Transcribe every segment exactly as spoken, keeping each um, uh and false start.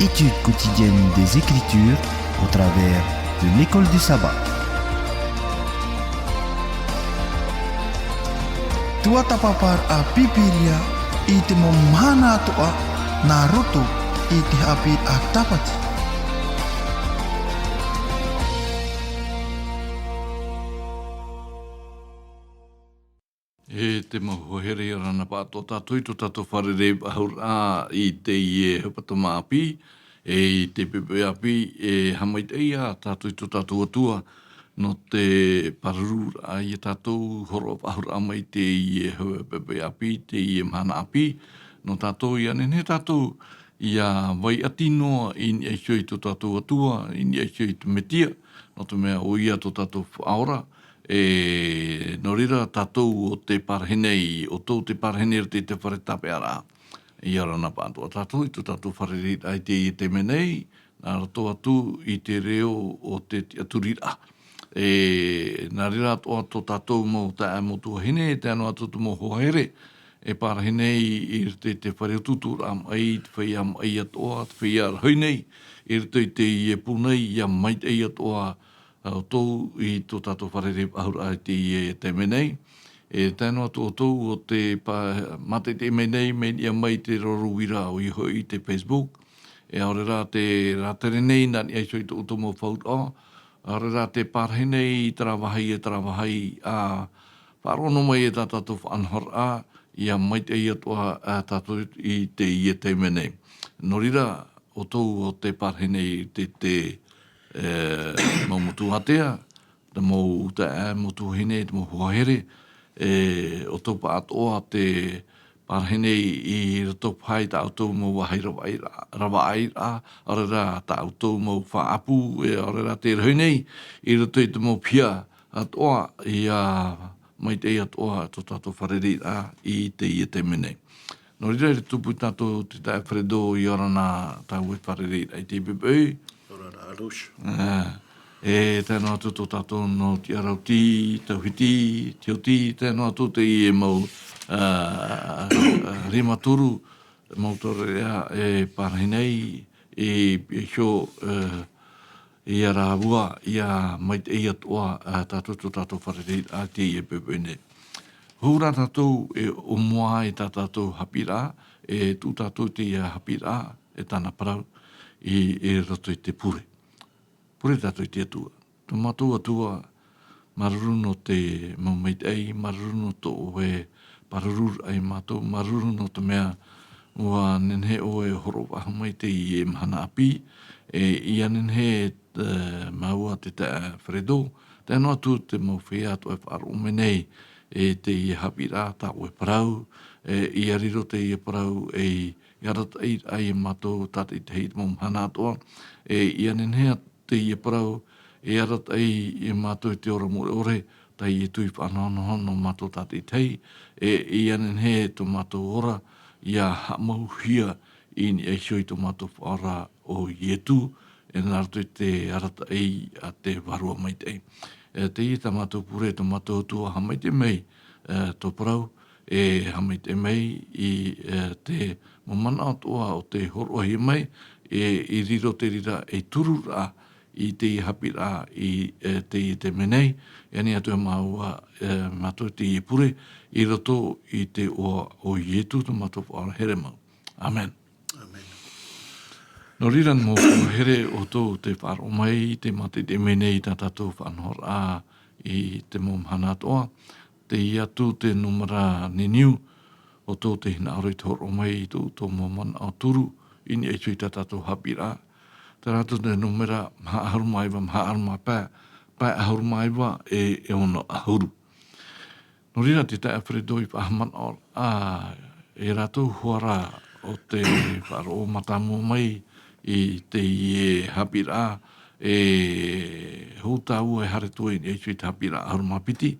Étude quotidienne des Écritures au travers de l'école du sabbat. Tuatāpaparaʻa Pīpīria i te mau mahana atoʻa nā roto i te haʻapiʻiraʻa tāpati. E te mau hoa here, ʻia ora na pāʻatoʻa tātou i tō tātou fārerei faʻahou ra i teie hepetoma ʻāpī, e i te poʻipoʻi ʻāpī, e haʻamaitaʻi ā tātou i tō tātou Atua, nō te pāruru ra ia tātou, hōroʻa faʻahou ra mai i teie poʻipoʻi ʻāpī, teie mahana ʻāpī, nō tātou ʻia nehenehe tātou, ʻia vai ʻati noa i niʻa iho i tō tātou Atua, i niʻa iho i te Mesia, nō te mea ʻoia tō tātou Faʻaora, e, nō reira tātou ʻo tē parahi nei, ʻoutou tē parahi nei i roto i te fare tāpeʻaraʻa. ʻIa ora na pāʻatoʻa tātou i tō tātou fārerei ra i teie taime nei, nā roto atu i te reo o te tiʻaturiraʻa. E, nā reira atoʻa tō tātou mau taeaʻe mau tuahine, tae noa atu te mau hoa here, e parahi nei i roto i te fare utuuturaʻa maʻi, te feiā maʻi atoʻa, te feiā rahi nei, i roto i teie pū nei, ʻia maitaʻi atoʻa ʻoutou i tō tātou fārerei faʻahou ra i teie taime nei. E tae noa atu ʻoutou ʻo tē pa-, mātaʻitaʻi mai nei, mai niʻa mai i te rorouira ʻoia hoʻi te Facebook. E ʻaore rā tē rātere nei nā niʻa iho i tō ʻoutou mau fauraʻo. ʻAore rā tē parahi nei i terā vāhi, e terā vāhi, ʻa faʻaroʻo noa mai e tā tātou faʻanahoraʻa, ʻia maitaʻi atoʻa, ā, tātou i teie taime nei. Nō reira, ʻoutou ʻo tē parahi nei i te, te, e, mau motu ātea, te mau taeaʻe, mau tuahine, te mau hoa here, e, ʻoutou pāʻatoʻa tē parahi nei i roto paha i tā ʻoutou mau vāhi ravaʻai-, ravaʻairaʻa, ʻaore rā tā ʻoutou mau faʻaʻapu, e, ʻaore rā tē rahi nei i roto i te mau piha atoʻa, ʻia maitaʻi atoʻa tō tātou fārereiraʻa i teie taime nei. Nō reira, ʻia tupu tātou i te taeaʻe Fredo, ʻia ora na tāua e fārereiraʻa i teie poʻipoʻi. ʻIa ora na, Arush. Ā, e tae noa atu tō tātou nō Tiʻarauti, Tauhiti, Tioti, tae noa atu teie mau, ā, ā, rima toru, mau taureʻareʻa e parahi nei, e, e iho, ā, ʻia rāua, ʻia maitaʻi atoʻa, ā, tātou tō tātou fārereiraʻa i teie poʻipoʻi nei. Hou rā tātou e ʻōmua i tā tātou haʻapiʻiraʻa, e tuʻu tātou i teie haʻapiʻiraʻa, e tāna parau, i, i roto i te pure. Pure tātou i te Atua. Tō mātou Atua, māuruuru nō te mau maitaʻi, māuruuru nō tō ʻoe pārururaʻa ia mātou, māuruuru nō te mea ʻua nehenehe ʻoe e hōroʻa faʻahou mai i teie mahana ʻāpī, e ʻia nehenehe, e, māua te taeaʻe Fredo, tae noa atu te mau feiā atoʻa e faʻaroʻo mai nei, e teie haʻapiʻiraʻa tā ʻoe parau, e ʻia riro teie parau ei arataʻiraʻa ia mātou tātaʻitahi i te mau mahana atoʻa, e ʻia nehenehe teie parau, e arataʻi ia mātou i te ora mure ʻore, tā Ietu i faʻanahonaho nō mātou tātaʻitahi, e ʻia nehenehe tō mātou ora, ʻia haʻamauhia i niʻa iho i tō mātou Faʻaora ʻo Ietu, e nā roto i te arataʻi a te Vārua Maitaʻi. E teie tā mātou pure, tō mātou Atua, haʻamaitaʻi mai, e, tō parau, e haʻamaitaʻi mai i, e, te mau manaʻo atoʻa o tē hōroʻahia mai, e, i riro te reira ei tururaʻa i teie haʻapiʻiraʻa i, e, teie taime nei, e ani atu ia māua, e, mātou i teie pure, i roto i te iʻoa o Ietu tō mātou Faʻaora here mau. ʻĀmene. ʻĀmene. Nō reira, mau hoa here, ʻoutou tē faʻaroʻo mai, tē mātaʻitaʻi mai nei i tā tātou faʻanahoraʻa i te mau mahana atoʻa, teie atu te nūmera niuniu, ʻoutou tē hinaʻaro i te hōroʻa mai i tō ʻoutou mau manaʻo turu, i niʻa iho i tā tātou haʻapiʻiraʻa. Terā atu te nūmera maha ʻahuru mā iva, maha ʻahuru mā pae, pae ʻahuru mā iva, e, e ono ʻahuru. Nō reira, te taeaʻe Fredo i faʻahaʻamanaʻo, ā, e rātou hoʻi rā ʻo tē faʻaroʻo mātāmua mai i teie haʻapiʻiraʻa, e hou tāua e haere atu i niʻa iho i te haʻapiʻiraʻa ʻahuru mā piti,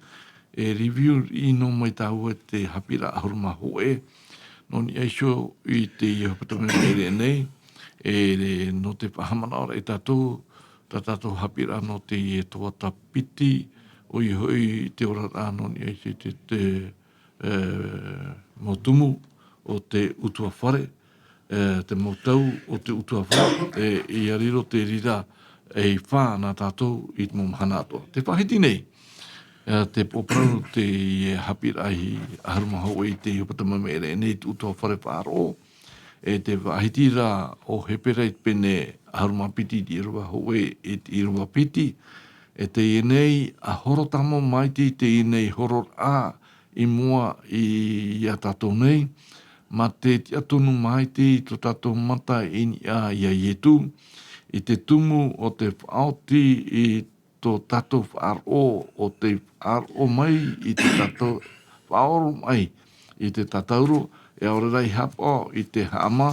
e review-riʻi noa mai tāua i te haʻapiʻiraʻa ʻahuru mā hōʻē, nō niʻa iho i teie hepetoma i maʻiri aʻe nei, e, nō te faʻahaʻamanaʻoraʻa ia tātou, tā tātou haʻapiʻiraʻa nō teie tuhaʻa piti, ʻoia hoʻi te oraraʻa nō niʻa iho i te, te, e, mau tumu o te ʻutuāfare, e, te mau tau o te ʻutuāfare, e, ʻia riro te reira e fā nā tātou i te mau mahana atoʻa. Tē faʻahiti nei, e, te poroʻi parau teie haʻapiʻiraʻa ʻahuru mā hōʻē i te iho pata mamaʻere nei te ʻutuāfare faʻaroʻo, e tē faʻahiti ra ʻo Hepera i te pene ʻahuru mā piti i te ʻīrava hōʻē i te ʻīrava piti, e teie nei, ʻa horo tāmau maitaʻi teie nei hororaʻa i mua iā tātou nei, mā te tiʻa tonu maitaʻi tō tātou mata i niʻa iā Ietu, i te tumu o te faʻaoti i tō tātou faʻaroʻo, ʻo tei faʻaroʻo mai i tō tātou, faʻaoromaʻi i te tatauro, e ʻaore rā i haʻapaʻo i te haʻamā,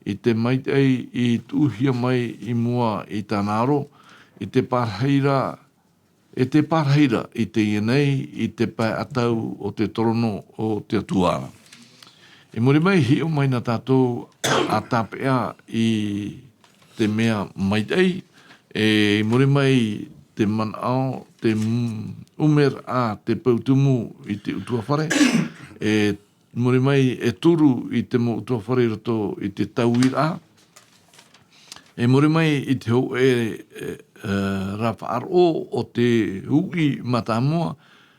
i te maitaʻi i tuʻuhia mai i mua i tāna aro, i te pārahi ra, e te pārahi ra i teie nei, i te pae ʻatau o te torono o te Atua ra. I muri mai, hiʻo mai nā tātou ʻa tāpeʻa i te mea maitaʻi, e i muri mai te manaʻo, te m-, ʻumeraʻa, te peu tumu i te ʻutuāfare, e muri mai e turu i te mau ʻutuāfare i roto i te tauiraʻa, e muri mai i te hōʻē, e, e, ra faʻaroʻo o te uʻi mātāmua,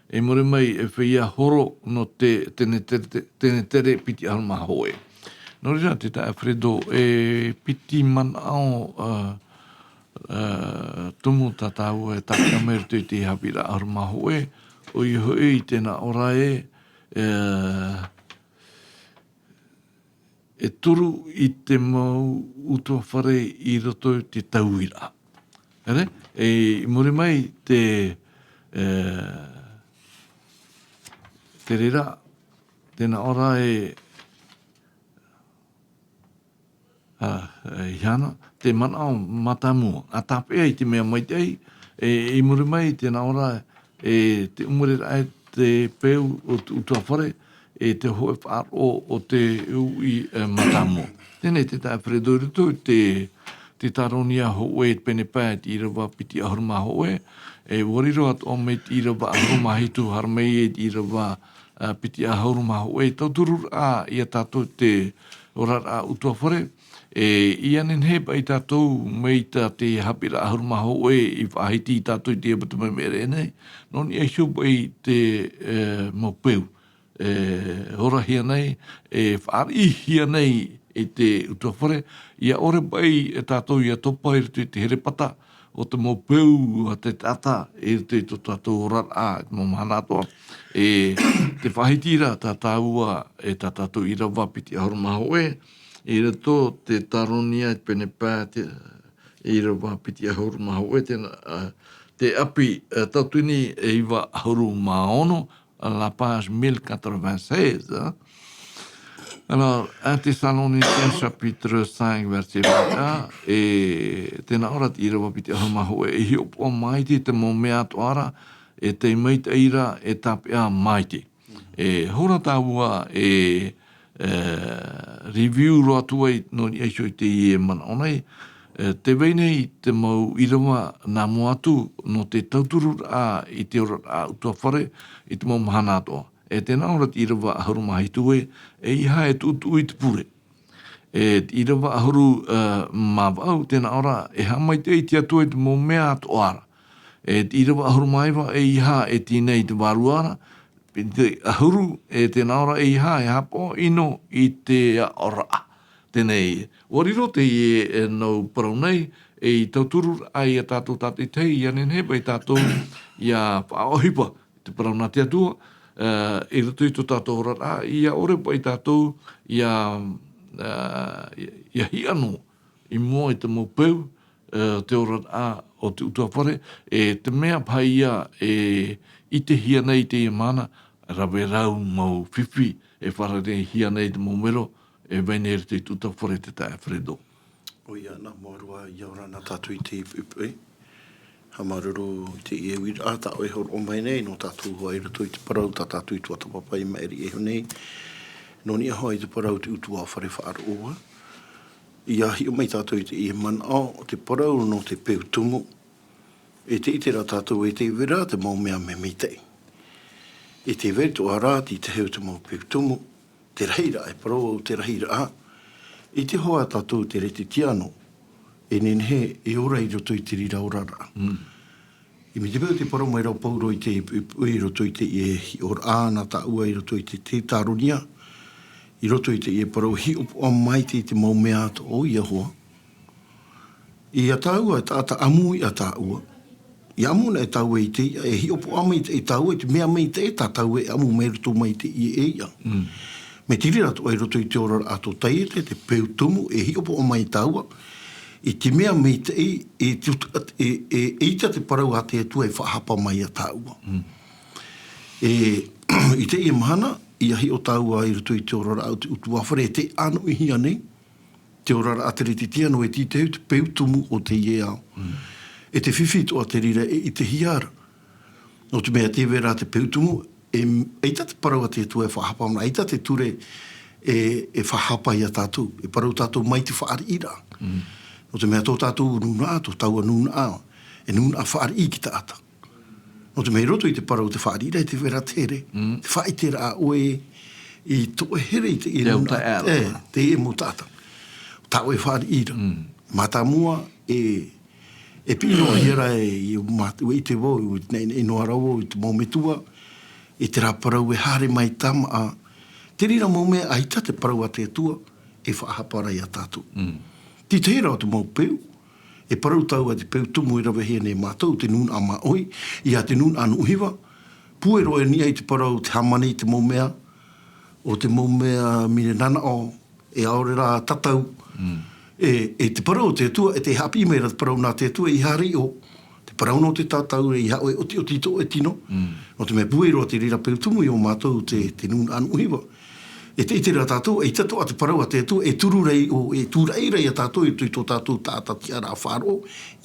e muri mai e feiā horo nō te tenetere, tenetere piti ʻahuru mā hōʻē. Nō reira, te taeaʻe Fredo, e piti manaʻo, e, e, tumu tā tāua e tāpeʻa mai i roto i te haʻapiʻiraʻa ʻahuru mā hōʻē, ʻoia hoʻi, tē nā ʻō ra ē, e, e turu i te mau ʻutuāfare i roto i te tauiraʻa. Here? E, i muri mai te, e, te reira, tē nā ʻō ra ē, a, e, ihana, te manaʻo mātāmua, ʻa tāpeʻa i te mea maitaʻi, e, i muri mai, tē nā ʻō ra, e, te ʻumeraʻa, e, te peu o te ʻutuāfare, e te hōʻē faʻaroʻo o te uʻi, e, mātāmua. Teie te taeaʻe Fredo i roto i te, te Teuteronome hōʻē i te pene pae i te ʻīrava piti ʻahuru mā hōʻē, e ʻua riro atoʻa mai te ʻīrava ʻahuru mā hitu haere mai i te ʻīrava, a, piti ʻahuru mā hōʻē, tautururaʻa iā tātou te oraraʻa ʻutuāfare, e, ʻia nehenehe paʻi tātou mai tā te haʻapiʻiraʻa ʻahuru mā hōʻē i faʻahiti ia tātou i te iho pata mamaʻere nei, nō niʻa iho paʻi te, e, mau peu, e, horahia nei, e, fāriʻihia nei i te ʻutuāfare, ʻia ʻore paʻi e tātou ʻia topa i roto i te herepata o te mau peu a te taʻata i roto i tō tātou oraraʻa, i te mau mahana atoʻa. E, tē faʻahiti ra tā tāua, e tā tātou ʻīrava piti ʻahuru mā hōʻē, i roto i te Teuteronome i te pene pae, te ʻīrava piti ʻahuru mā hōʻē, te, a, te ʻapi, a, tautini e iva ʻahuru mā ono, la page mille quatre-vingt-seize, hein. Alors, un Thessaloniciens chapitre cinq, verset vingt et un, e tē nā ʻō ra te ʻīrava piti ʻahuru mā hōʻē, e hiʻopoʻa maitaʻi te mau mea atoʻa ra, e tei maitaʻi ra, e tāpeʻa maitaʻi. E hora tāua e, e, review roa atu ai nō niʻa iho i teie manaʻo nei, e, tē vai nei te mau ʻīrava nā mua atu nō te tautururaʻa i te oraraʻa ʻutuāfare i te mau mahana atoʻa. E tē nā ʻō ra te ʻīrava ʻahuru mā hitu ē, ʻeiaha e tuʻutuʻu i te pure. E te ʻīrava ʻahuru, e, mā vaʻu, tē nā ʻō ra, e haʻamaitaʻi te Atua i te mau mea atoʻa ra. E te ʻīrava ʻahuru mā iva, ʻeiaha e tīnai i te vārua ra, i te ʻahuru, e tē nā ʻō ra, ʻeiaha e haʻapaʻo ʻino i te aʻoraʻa. Teie, ʻua riro teie, e, nau parau nei, e i tauturu ai ia tātou tātaʻitahi, ʻia nehenehe paʻi tātou ʻia faʻaʻohipa i te parau nā te Atua, e, i roto i tō tātou oraraʻa, ʻia ʻore paʻi tātou ʻia, e, ʻia hiʻano i mua i te mau peu, e, te oraraʻa o te ʻutuāfare, e te mea paha ia e ʻitehia nei i teie mahana, rave rau mau fifi e fārereihia nei te mau mero e vai nei i roto i te ʻutuāfare, te taeaʻe Fredo. ʻOia, nā mua roa, ʻia ora na tātou i teie poʻipoʻi. Haʻamāuruuru i teie uiraʻa tā ʻoe e hōroʻa mai nei, nō tātou hoʻi i roto i te parau tā tātou i tuatāpapa i maʻiri iho nei. Nō niʻa hoʻi i te parau te ʻutuāfare faʻaroʻo. ʻIa hiʻo mai tātou i teie manaʻo, te parau nō te peu tumu. E tē ʻite ra tātou e tē vai ra te mau mea maitaʻi. E tē vai atoʻa ra te tahi o te mau peu tumu, te rahiraʻa, e parau au te rahiraʻa. I te hoa tātou te Kerisetiano, e nehenehe e ora i roto i te reira oraraʻa. Mm. I te peu te parau mai ra ʻo Paulo i te, i, i roto i te, e, hiʻoraʻa nā tāua i roto i te Teuteronia, i roto i te, e parau hiʻopoʻa mai te, te mau mea atoʻa o ia hoa. Ia tāua, e taʻata ʻamu iʻa tāua. Ia ʻamu na e tāua i te iʻa, e hiʻopoʻa mai te, e tāua i te mea maitaʻi tā tāua e ʻamu mai roto mai te iʻa e iʻa. Mm. Mai te reira atoʻa i roto i te oraraʻa tō Taiete, te peu tumu, e hiʻopoʻa mai tāua, i te mea maitaʻi, e, e, e, e ʻaita te parau a te Atua e faʻahapa mai iā tāua. Mm. E, i teie mahana, ia hiʻo tāua i roto i te oraraʻa o te ʻutuāfare, e tē ʻānoʻihia nei, te oraraʻa Kerisetiano e tītau te peu tumu o teie ao. Mm. E te fifi atoʻa te reira e ʻitehia ra. Nō te mea tē vai ra te peu tumu, e, ʻaita te parau a te Atua e faʻahapa mai, ʻaita te ture e, e faʻahapa iā tātou, e parau tātou mai te fāriʻiraʻa. Mm. Nō te mea tō tātou nūnaʻa, tō tāua nūnaʻa, e nūnaʻa fāriʻi i te taʻata. Nō te mea i roto i te parau te fāriʻiraʻa, e tē vai ra te here, mm, te faʻaʻiteraʻa ʻoe i tō ʻoe here i te, i te au nūnaʻa, taʻata. E, te mau taʻata. Tā ʻoe fāriʻi ra. Mm. Mātāmua, e, e piʻi noa hia ra e, i mā, ʻua ʻite vau, ʻua naʻinaʻi noa ra vau i te mau metua, i terā parau e haere mai tāmaʻa. Te reira mau mea ʻaita te parau a te Atua, e faʻahapa ra iā tātou. Mm. Tītau ra o te mau peu, e parau tāua te peu tumu e ravehia nei mātou, te nūnaʻa māʻohi, ia te nūnaʻa nuʻu hiva, puero e niʻa i te parau te hāmani i te mau mea, ʻo te mau mea mea nanaʻo, e ʻaore rā tatau. Mm. E, e te parau o te Atua, e tē haʻapiʻi mai ra te parau nā te Atua, ʻeiaha riʻo, te parau nō te tatau, ʻeiaha ʻoe ʻotiʻoti i tō ʻoe tino. Mm. Nō te mea puero te reira peu tumu iō mātou te, te nūnaʻa nuʻu hiva. E tē ʻite ra tātou, ʻaita atoʻa te parau a te Atua, e turu ra iō, e tūraʻi ra iā tātou, i tō, i tō tātou taʻata tiʻaraʻa faʻaroʻo,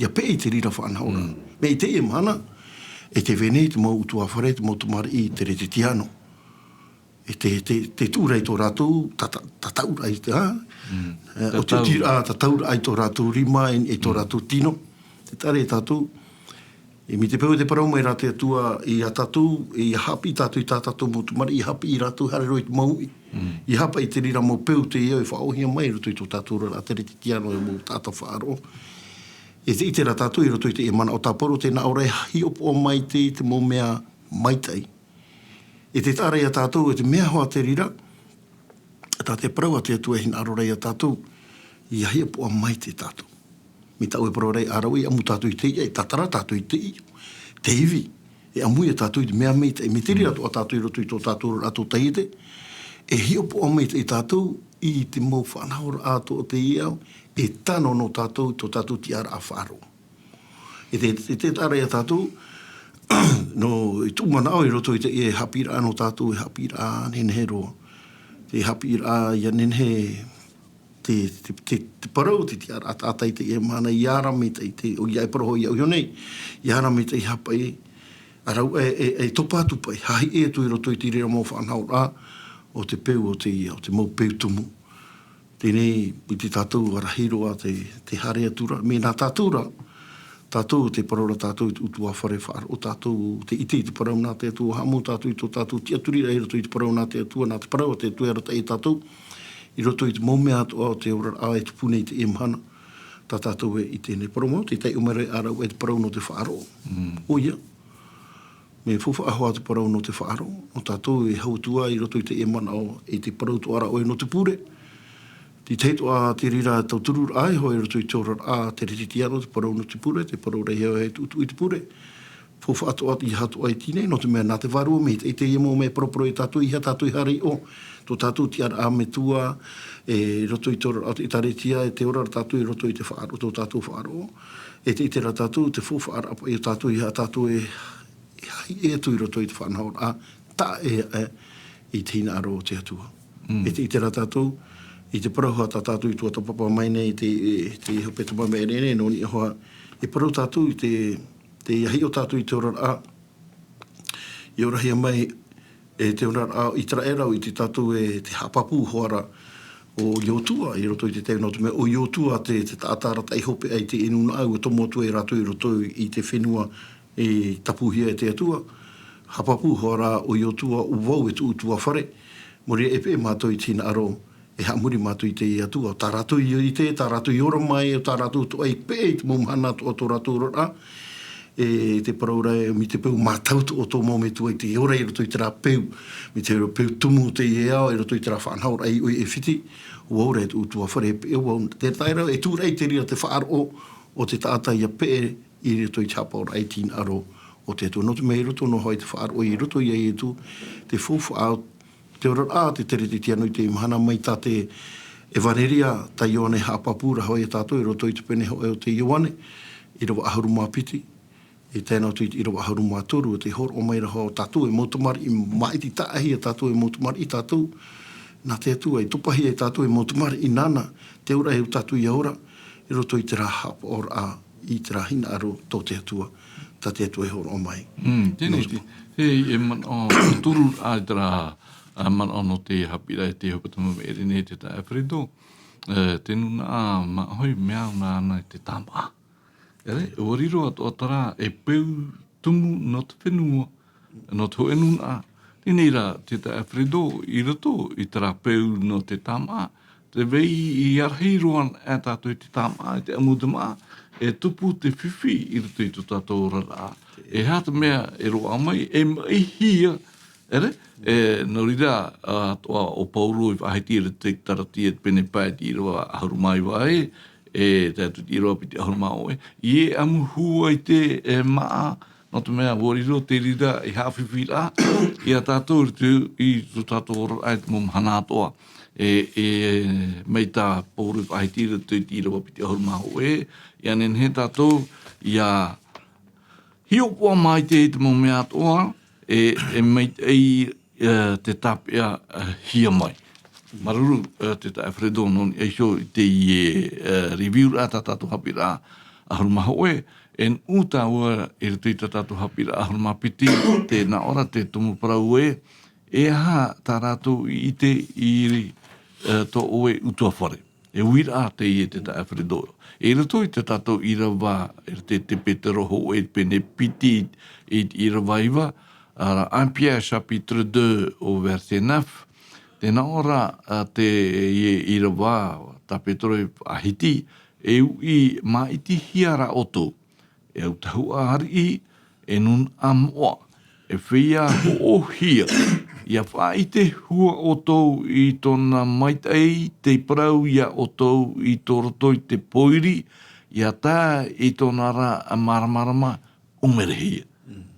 ʻia peʻe i te reira faʻanahoraʻa. Mm. Mai teie mahana, e tē vai nei te mau ʻutuāfare, te mau tamariʻi Kerisetiano. E te, te, te tuʻu ra i tō rātou, ta-, ta-, tataʻuraʻa i te, ha? Mm. E, ʻo te tatau. Tira, tataʻuraʻa i tō rātou rima, i, i tō, mm, rātou tino. Tē taʻa ra iā tātou, e mai te peu te parau mai ra te Atua iā tātou, ʻia haʻapiʻi tātou i tā tātou mau tamariʻi, ʻia haʻapiʻi rātou, haere roa i te mau uʻi. Mm. ʻIa haʻapaʻo i te reira mau peu teie e faʻaʻōhia mai i roto i tō tātou oraraʻa Kerisetiano e mau taʻata faʻaroʻo. E tē ʻite ra tātou i roto i te manaʻo tā Paulo, tē nā ʻō ra e hiʻopoʻa mai te, te mau mea maitaʻi. E tē taʻa ra iā tātou, e te mea hoʻi te reira, tā te parau a te Atua e hinaʻaro ra iā tātou, ʻia hiʻopoʻa maitaʻi tātou. Mai tā ʻoe parau ra ʻāraʻi, e ʻamu tātou i te iʻa, e tātara tātou i te iʻa, te ivi, e ʻamu ia tātou i te mea maitaʻi, mai te reira atoʻa tātou i roto i tō tātou oraraʻa tō Taiete, e hiʻopoʻa maitaʻi tātou i te mau faʻanahoraʻa atoʻa o teie ao, e tano nō tātou, tō tātou tiʻaraʻa faʻaroʻo. E tē, e tē taʻa ra iā tātou, nō, i tō manaʻo i roto i teie haʻapiʻiraʻa nō tātou, e haʻapiʻiraʻa nehenehe roa. Te haʻapiʻiraʻa ʻia nehenehe te, te, te, te parau, te tiʻaraʻa taʻata i teie mahana ʻia ara maitaʻi te, ʻoia e parau hoʻi iāʻu iho nei, ʻia ara maitaʻi haʻapaʻo, ʻa rāua e, e, e topa atu paʻi, haʻahiʻo atu i roto i te reira mau faʻanahoraʻa, ʻo te peu o teie, ʻo te mau peu tumu. Teie nei, ʻite tātou ʻarahi roa te, te haere atu ra, mai nā tātou ra, tātou tē parau ra tātou i te ʻutuāfare faʻaroʻo tātou, tē ʻite i te parau nā te Atua, haʻamau tātou i tō tātou tiʻaturiraʻa i roto i te parau nā te Atua, nā te parau a te Atua e arataʻi ia tātou, i roto i te mau mea atoʻa o te oraraʻa e tupu nei i teie mahana, tā tātou e ʻite nei. Parau mau, tē taiʻo mai ra iā rāua e te parau nō te faʻaroʻo. Mm. ʻOia. Mea faufaʻa hoʻi te parau nō te faʻaroʻo, nō tātou e hau atu ā i roto i teie manaʻo, i te parau atoʻa ra ʻoe nō te pure. Te tahi atoʻa te reira tauturu ra e hoʻi i roto i te oraraʻa Kerisetiano, te parau nō te pure, te parau ra e hoʻi e tuʻutuʻu i te pure. Faufaʻa atoʻa, ʻeiaha atoʻa e tītau nei, nō te mea nā te Vārua Maitaʻi teie mau mea e paraparau ia tātou, ʻeiaha tātou e haere i ʻō, tō tātou tiʻaraʻa metua, e, i roto i te oraraʻa o te ʻĒtārētia, e tē ora ra tātou i roto i te faʻaroʻo, tō tātou faʻaroʻo. E tē ʻite ra tātou, te faufaʻaraʻa paʻi ia tātou, ʻeiaha tātou e e haʻahiʻo atu i roto i te faʻanahoraʻa, taʻa ʻē aʻe i te hinaʻaro o te Atua. Mm. E tē ʻite ra tātou, i te parau hoʻi tā tātou i tuatāpapa mai nei, te, e, te hepetoma mea ʻere nei, nō niʻa hoʻi, e parau tātou i te, tē hiʻo tātou i te oraraʻa, i orahia mai, e te oraraʻa o ʻĪteraʻera, ʻua ʻite tātou e te haʻapāpū hoʻi ra ʻo Iosua, i roto i te taime nō te mea ʻo Iosua te, te taʻata arataʻi hopeʻa i te nūnaʻa, ʻua tomo atu ai rātou i roto i te fenua, i tāpūhia e te Atua. Haʻapāpū hoʻi ra ʻo Iosua, ʻo vau e te ʻutuāfare, mō reira e peʻe mātou i te hinaʻaro, E haʻamori mātou i te Atua, o tā rātou i ʻite, tā rātou i ora mai, o tā rātou toʻa i peʻe i te mau mahana atoʻa tō rātou oraraʻa, e te parau ra e, mai te peu mātau atoʻa tō mau metua i te ora i roto i terā peu, mai te peu tumu o teie ao, i roto i terā faʻanahoraʻa i ʻō i ʻĒfiti, ʻua ora e tō ʻoutou fare e peʻe, ʻua ora. Te tae ra, e tū ra i te reira te faʻaroʻo o te taʻata ʻia peʻe i roto i te haʻapaʻoraʻa i te hinaʻaro o te Atua. Nō te mea i roto noa hoʻi te faʻaroʻo i roto ia Ietu, te faufaʻa o te oraraʻa, te Kerisetiano i teie mahana mai tā te ʻEvaneria, tā Ioane e haʻapāpū ra hoʻi ia tātou i roto i te pene hōʻē o te Ioane, ʻīrava ʻahuru mā piti, e tae noa atu i te ʻīrava ʻahuru mā toru, o te hōroʻa mai ra hoʻi tātou e mau tamariʻi, maʻiti taʻahi ia tātou e mau tamariʻi tātou, nā te Atua e topahia ia tātou e mau tamariʻi nāna, te auraʻa e au tātou ʻia ora, i roto i terā haʻapaʻoraʻa, i terā hinaʻaro tō te Atua, tā te Atua e hōroʻa mai. Mm, tēnei, te, te, e manaʻo, turu a terā, a manaʻo nō te haʻapiʻiraʻa e te hepetoma meʻere nei te taeaʻe Alfredo, e, te nūnaʻa māʻohi mea au nāna i te tāmaʻa. ʻEre, ʻua riro atoʻa terā, e peu tumu nō te fenua, nō te hōʻē nūnaʻa. Teie nei rā, te taeaʻe Alfredo, i roto i terā peu nō te tāmaʻa, te vai i ārahi roa e tātou i te tāmaʻa, i te ʻamu o te māʻa, e tupu te fifi i roto i tō tātou oraraʻa. E aha te mea e roaʻa mai, e maʻihia, ʻere? E, nō reira, ā, atoʻa ʻo Paulo i faʻahiti i roto i te Karatia, te pene pae, te ʻīrava ʻahuru mā iva ē, e tae atu i te ʻīrava piti ʻahuru mā hōʻē. ʻIa ʻamu hua i te, e, māʻa, nō te mea ʻua riro te reira e haʻafifi ra ia tātou i roto i tō tātou oraraʻa i te mau mahana atoʻa. E, e, mai tā Paulo i faʻahiti i roto i te ʻīrava piti ʻahuru mā hōʻē, ʻia nehenehe tātou ʻia hiʻopoʻa maitaʻi i te mau mea atoʻa, e, e maitaʻi, e, te tāpeʻa, e, hia mai. Māuruuru, e, te taeaʻe Alfredo nō niʻa iho i teie, e, review-raʻa tā tātou haʻapiʻiraʻa ʻahuru mā hōʻē, e nuʻu tāua i roto i tā tātou haʻapiʻiraʻa ʻahuru mā piti, tēnā ʻo te tumu parau ē, e aha tā rātou i ʻite i, e, tō ʻoe ʻutuāfare. E uiraʻa teie te taeaʻe Alfredo. I roto i tā tātou ʻīrava, i roto i te Petero hōʻē pene piti i te ʻīrava iva, ā, un Pierre chapitre deux au verset neuf, tēnā ʻo rā, ā, teie ʻīrava, tā Petero i faʻahiti, e uʻi maʻitihia ra ʻoutou. E au tahuʻa ariʻi, e nūnaʻa moʻa, e feiā hoʻohia, ʻia faʻaʻite hua ʻoutou i tōna maitaʻi tei parau ia ʻoutou i tō roto i te pōiri, ʻia tae i tōna ra māramarama ʻumerehia.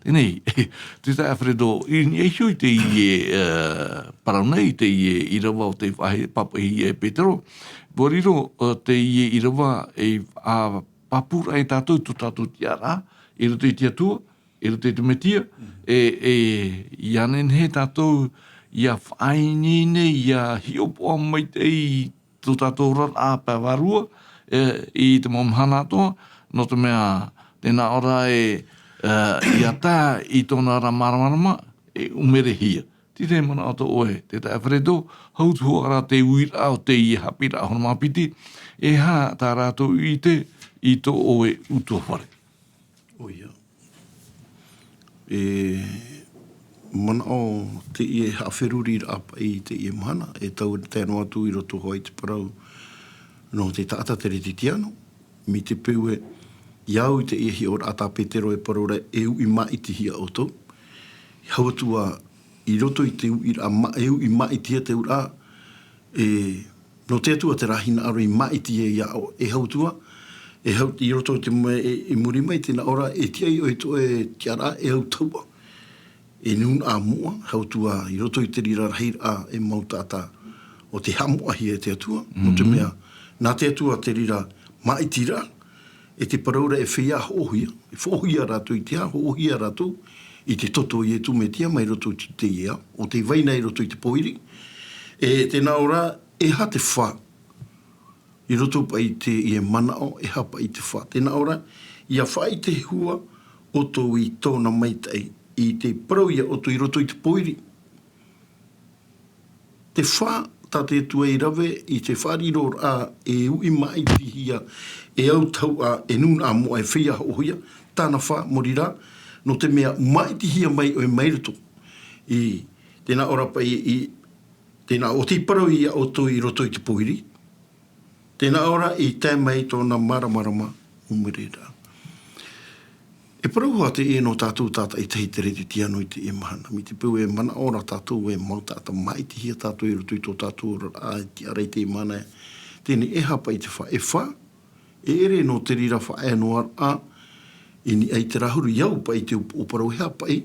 Teie, te taeaʻe Alfredo, i niʻa iho i teie, e, parau nei, teie ʻīrava ʻo tei faʻahi-, pāpaʻihia e Petero, ʻua riro, e, teie ʻīrava e, ā, pāpū ra ia tātou i tō tātou tiʻaraʻa, i roto i te Atua, i roto i te Mesia, e, e, ʻia nehenehe tātou, ʻia faʻaineine, ʻia hiʻopoʻa maitaʻi i tō tātou oraraʻa pae vārua, e, i te mau mahana atoʻa, nō te mea, tēnā ʻo rā e, e, ʻia tae i tōna ra māramarama, e ʻumerehia. Tē manaʻo atoʻa ʻoe, te taeaʻe Alfredo, hau atu hoʻi ra te uiraʻa o teie haʻapiʻiraʻa ʻahuru mā piti, e aha tā rātou i ʻite i tō ʻoe ʻutuāfare. ʻOia. E manaʻo teie haʻaferuriraʻa paʻi i teie mahana, e tau tae noa atu i roto hoʻi i te parau nō te taʻata Kerisetiano, mai te peu ē, ʻia au i teie hiʻoraʻa tā Petero e parau ra e uʻi maʻitihia ʻoutou. Hau atu ā, i roto i te uʻiraʻa ma-, e uʻi maʻitihia te auraʻa, e, nō te Atua terā hinaʻaro i maʻitihia ʻoe, e hau atu ā, e hau, i roto i te mea, e, i muri mai, tēnā ʻo rā, e tiʻa ʻoe i tō ʻoe tiʻaraʻa, e au tahuʻa. E nūnaʻa moʻa, hau atu ā, i roto i te reira rahiraʻa, e mau taʻata, ʻo tei haʻamoʻahia e te Atua, nō te mea, nā te Atua te reira maʻitiraʻa, e te parau ra e feiā hoʻohia, e hoʻohia rātou i te aha, hoʻohia rātou i te toto o Iesu Mesia mai roto i te, te ao, ʻo tei vai na i roto i te pōiri. E tēnā ʻo rā, e aha te fā, i roto paʻi i teie manaʻo, e aha paʻi te fā. Tēnā ʻo rā, ʻia faʻaʻite hua ʻoutou i tōna maitaʻi, i te parau ia ʻoutou i roto i te pōiri. Te fā, tā te Atua i rave i te faʻariroraʻa e uʻi maʻitihia, e au tahuʻa, e nūnaʻa moʻa, e feiā hoʻohia, tāna fā, muri rā, nō te mea maʻitihia mai ʻoe mai roto. I tēnā ʻo rā paʻi i, Tēnā, ʻo tei parau ia ʻoutou i roto i te pōiri. Tēnā ora i tae mai tōna māramarama ʻumere ra. E parau hoʻi teie nō tātou tātaʻitahi te Kerisetiano i teie mahana. Mai te peu e manaʻo ra tātou e mau taʻata māʻitihia tātou i roto i tō tātou oraraʻa i te ara i teie mahana. Teie nei e hapa i te fā, e fā, e ʻere nō te reira faʻaea noa ra, i niʻa i terā huru i au paʻi te upoʻo parau e hapa i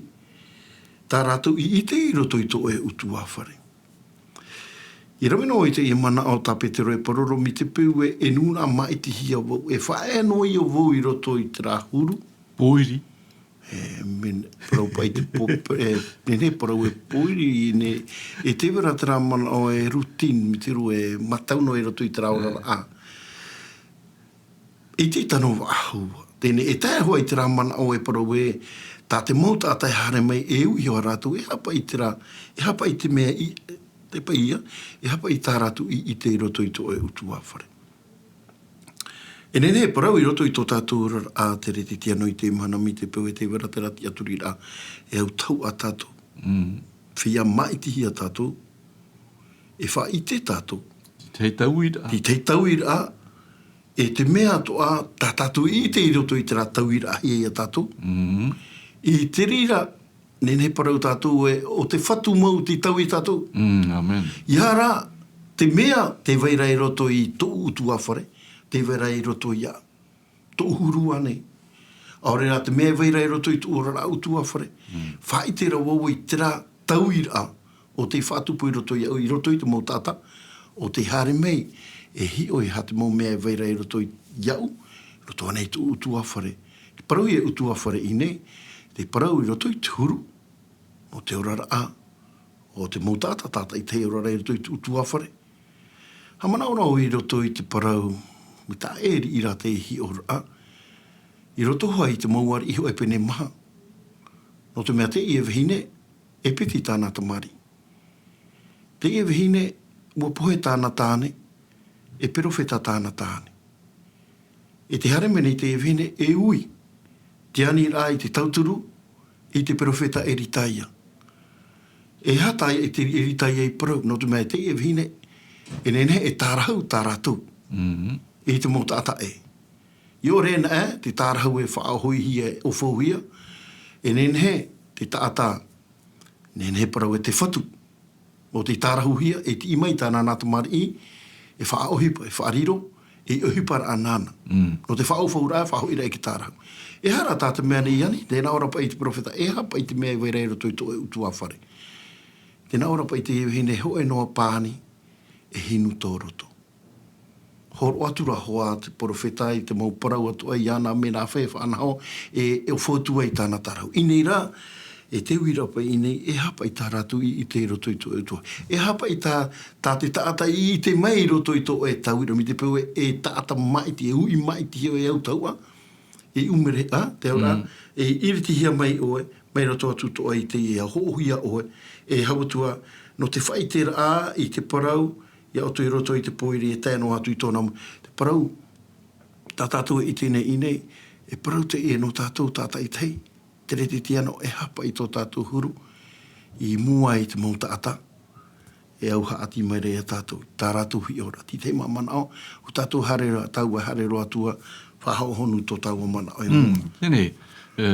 tā rātou i ʻite i roto i tō ʻoe ʻutuāfare. I rave noa i teie manaʻo tā Petero e parau ra mai te peu e, e nūnaʻa māʻitihia vau, e faʻaea noa ia vau i roto i terā huru. Pōiri. E, mea parau paʻi te pō-, e, nehenehe parau e pōiri, ne, e te vera terā manaʻo e routine, mai te peu e mātau noa i roto i terā oraraʻa. I te tano vaʻahua. Teie nei e tae hoʻi i terā manaʻo e parau e, tā te mau taʻata e haere mai e ui iho ia rātou, e hapa i terā, e hapa i te mea i, te paʻi ia, e hapa i tā rātou i, i te i roto i tō ʻoe ʻutuāfare. E nehenehe e parau i roto i tō tātou oraraʻa te Kerisetiano i teie mahana mai te peu e te vera terā tiʻaturiraʻa, e au tau a tātou. Mm. Feiā māʻitihia tātou, e faʻaʻite tātou. Te tauiraʻa. Te tauiraʻa, e te mea atoʻa, tā tātou i ʻite i roto i terā tauiraʻahia ia tātou. Mm. I te reira, nehenehe parau tātou e, ʻo te Fatu mau tei taui tātou. Mm, amen. Ia rā, te mea, tē vai ra i roto i tōʻu ʻutuāfare, tē vai ra i roto ia tōʻu huru ānei. ʻAore rā te mea e vai ra i roto i tōʻu oraraʻa ʻutuāfare. Mm. Faʻaʻite ra vau i terā tauiraʻa, ʻo tei faʻatupu i roto iāʻu, i roto i te mau taʻata, ʻo tei haere mai, e hiʻo i aha te mau mea e vai ra i roto iāʻu, i roto ānei i tōʻu ʻutuāfare. Te parau ia ʻutuāfare i ʻō nei, te parau i roto i te huru, ʻo te oraraʻa, ʻo te mau taʻata, tātaʻitahi oraraʻa i roto i tōʻu ʻutuāfare. Haʻamanaʻo ra vau i roto i te parau, mai tā ʻEri i rā te hiʻoraʻa, i roto hoʻi i te mau ariʻi hōʻē pene maha. Nō te mea teie vahine, e piti tāna tamariʻi. Teie vahine, ʻua pohe tāna tāne, e perofeta tāna tāne. E te haere mai nei teie vahine, e ui. Te aniraʻa i te tauturu, i te perofeta Eritaia. E aha tā Eri-, Eritaia i parau, nō te mea teie vahine, e nehenehe e tārahu tā rātou. Mhm. I te mau taʻata ē. ʻIa ʻore anaʻe, te tārahu e faʻaʻohihia, e ʻaufauhia, e nehenehe, te taʻata, nehenehe parau e te fatu. ʻO tei tārahuhia, e tiʻi mai tāna nā tamariʻi, e faʻaʻohipa, e faʻariro, e ʻohiparaʻa nāna. Mm. Nō te faʻaʻaufauraʻa, faʻahoʻiraʻa i te tārahu. E aha rā tā te mea nei ani, tē nā ʻō ra paʻi te perofeta, e aha paʻi te mea e vai ra i roto i tō ʻoe ʻutuāfare. Tē nā ʻō ra paʻi te vahine hōʻē noa pāni, e hinu tō roto. Hōroʻa atu ra hoʻi te perofeta i te mau parau atoʻa iāna mea nāfea e faʻanaho, e, e ʻaufau atu ai tāna tārahu. I ʻō nei rā, e te uiraʻa paʻi i ʻō nei, e aha paʻi tā rātou i, i ʻite i roto i tō ʻoe ʻutuāfare. E aha paʻi tā, tā te taʻata i, i ʻite mai i roto i tō ʻoe tauiraʻa, mai te peu e, e taʻata māʻiti, e uʻi māʻitihia ʻoe e au tauʻa, e ʻumere, ā, te auraʻa, mm, e iritihia mai ʻoe, mai roto atu tō ʻoe i teie hoʻohia ʻoe, e hau atu ā, nō te faʻaʻiteraʻa i te parau, ia ʻoutou i roto i te pōiri e tae noa atu i tōna ma-, te parau, tā tātou e ʻite nei i ʻō nei, e parau teie nō tātou tātaʻitahi, te Kerisetiano e hapa i tō tātou huru, i mua i te mau taʻata, e au haʻati mai ra ia tātou, tā rātou hiʻoraʻa, te tahi manaʻo, ʻo tātou haere ra, tāua haere roa atu ā, faʻahohonu tō tāua manaʻo e. Mm, mua. Teie nei, e,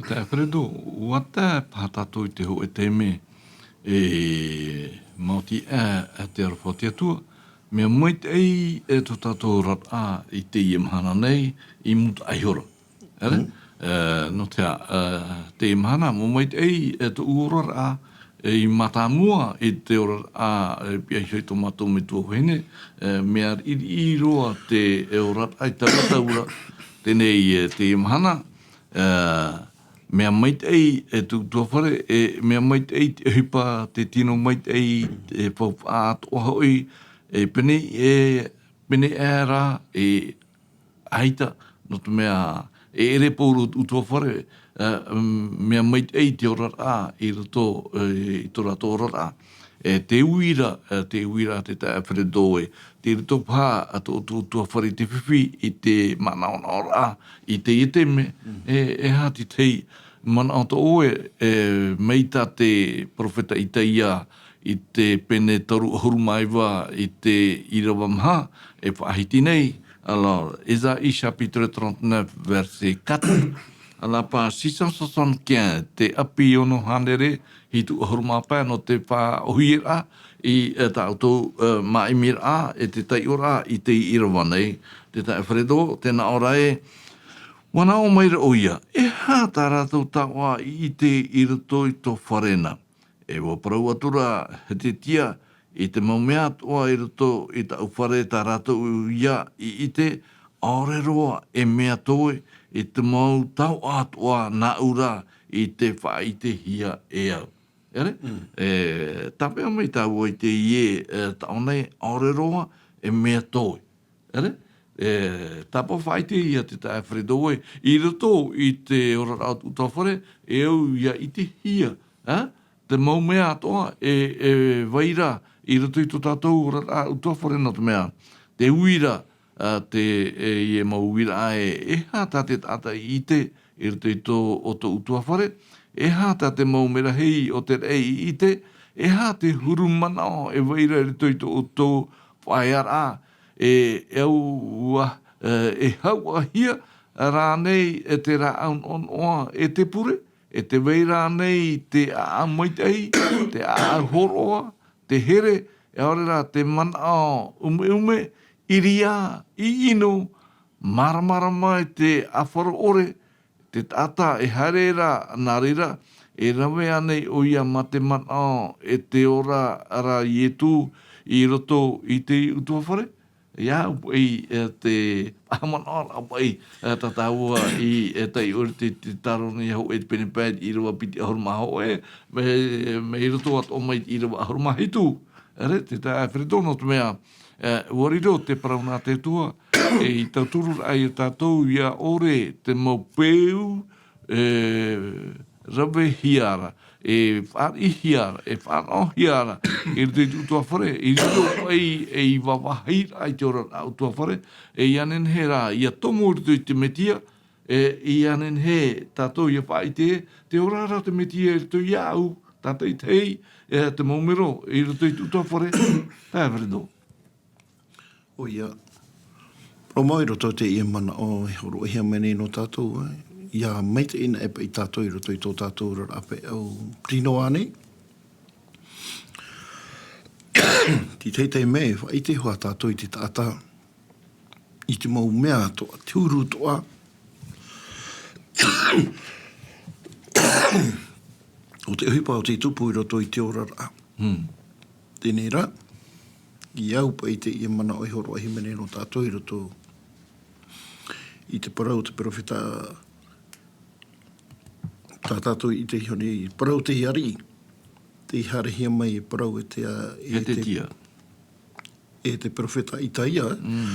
te Alfredo, ʻua tae paha tātou i te hōʻē taime, e, maoti ā, ā te aroha o te Atua, mea maitaʻi, e, tō tātou oraraʻa i teie mahana nei, i mua iho ra. ʻĒ? Mm. E, nō te aha, e, teie mahana, mea maitaʻi, e, tōʻu oraraʻa, e, i mātāmua i te oraraʻa, e, pihaʻi iho i tō mātou metua vahine, e, mea riʻiriʻi roa te, e, oraraʻa i taua taura, teie nei, e, teie mahana, e, mea maitaʻi, e, tōʻu ʻutuāfare, e, mea maitaʻi te ʻohipa, te tino maitaʻi, e, faufaʻa atoʻa hoʻi, e, pēnei, e, pēnei aʻe ra, e, ʻaita, nō te mea, e ʻere pauroa tōʻu ʻutuāfare, e, mm, mea maitaʻi te oraraʻa i roto, e, i tō rātou oraraʻa. E, te uira, e, te uira te taeaʻe Alfredo ē, tei roto paha tō, tō ʻoe ʻutuāfare i te fifi, i te manaʻonaʻoraʻa, i teie taime, mm, e, e aha te tahi manaʻo tō ʻoe, e, mai tā te perofeta Isaia, i te pene toru ʻahuru mā iva i te ʻīrava maha, e faʻahiti nei. Alors, Ésaïe chapitre trente-neuf, verset quatre. Alors, page six cent soixante-quinze, te ʻapi ono hānere hitu ʻahuru mā pae nō te faʻaʻōhieraʻa i, e, tā ʻoutou, e, māʻimiraʻa, e te taiʻoraʻa i te ʻīrava nei, te taeaʻe Fredo, tē nā ʻō ra ē, ʻua nā ʻō mai ra ʻoia, e aha tā rātou taoʻa i ʻite i roto i tō fare na? E ʻua parau atu ra Hezekia, i te mau mea atoʻa i roto i tāʻu fare tā rātou ia i ʻite, ʻaore roa e mea toe i te mau taoʻa atoʻa nāʻu ra i te faʻaʻitehia e au. ʻEre? Mm. E, tāpeʻa mai tāua i teie, e, taoʻa nei, ʻaore roa e mea toe. ʻEre? E, tāpaʻo faʻaʻite ia te taeaʻe Fredo ē, i roto i te oraraʻa o te ʻutuāfare, e au ia ʻitehia, e? Te mau mea atoʻa, e, e vai ra i roto i tō tātou oraraʻa ʻutuāfare nō te mea. Te uira, a, te, e, ia mau uiraʻa ē, e aha tā te taʻata i ʻite, i roto i tō, o tō ʻutuāfare, e aha tā te mau merahi o te raʻi i ʻite, e aha te huru manaʻo e vai ra i roto i tō, tō faʻaearaʻa, e, e au, ua, e, e hauʻahia rānei e te rāʻau noʻanoʻa e te pure, e te vai rānei te ʻāʻau maitaʻi, te ʻāʻau hōroʻa, te here, e ʻaore rā te manaʻo ʻumeume, ʻiriā, ʻiʻino, māramarama e te ʻāfaro ʻore, te taʻata e haere ra, nā reira, e rave ānei ʻoia mā te manaʻo e te ora ra Ietu i roto i te ʻutuāfare? Ia, ʻaupōʻi, e, te faʻamanaʻo ra, ʻaupōʻi, e, tā tāua i, e, taiʻore te, te taro nei hōʻē te pene pae, ʻīrava piti ʻahuru mā hōʻē, mea, mea i roto atoʻa mai ʻīrava ʻahuru mā hitu. ʻEre, te taeaʻe Fredo nō te mea, e, ʻua riro te parau nā te Atua, e, i tauturu ra ia tātou, ia ʻore te mau peu, e, ravehia ra, e faʻariʻihia ra, e faʻanahohia ra, i roto i te ʻutuāfare, i roto ai, e i vāvāhi ra i te oraraʻa ʻutuāfare, e ia nehenehe rā, ia tomo i roto i te Metia, e ia nehenehe tātou ia faʻaʻite, te ora ra te Metia i roto iāʻu, tātaʻitahi, e te mau mero, i roto i te ʻutuāfare, taeaʻe Fredo. ʻOia, parau mau i roto i teie manaʻo e hōroʻahia mai nei nō tātou, e, ia maitaʻi na e paʻi tātou i roto i tō tātou oraraʻa pae ʻau rino ānei. Te tahi mea e faʻaʻite hoʻi tātou i te taʻata, i te mau mea atoʻa, te huru atoʻa, o te ʻohipa o te tupu i roto i te oraraʻa. Hmm. Teie rā, i au paʻi teie manaʻo e hōroʻahia mai nei nō tātou i roto i te parau o te perofeta, tā tātou i te iho nei, parau te ariʻi, tei haerehia mai e parau e te, e te Hezekia. E te perofeta Isaia. Mm.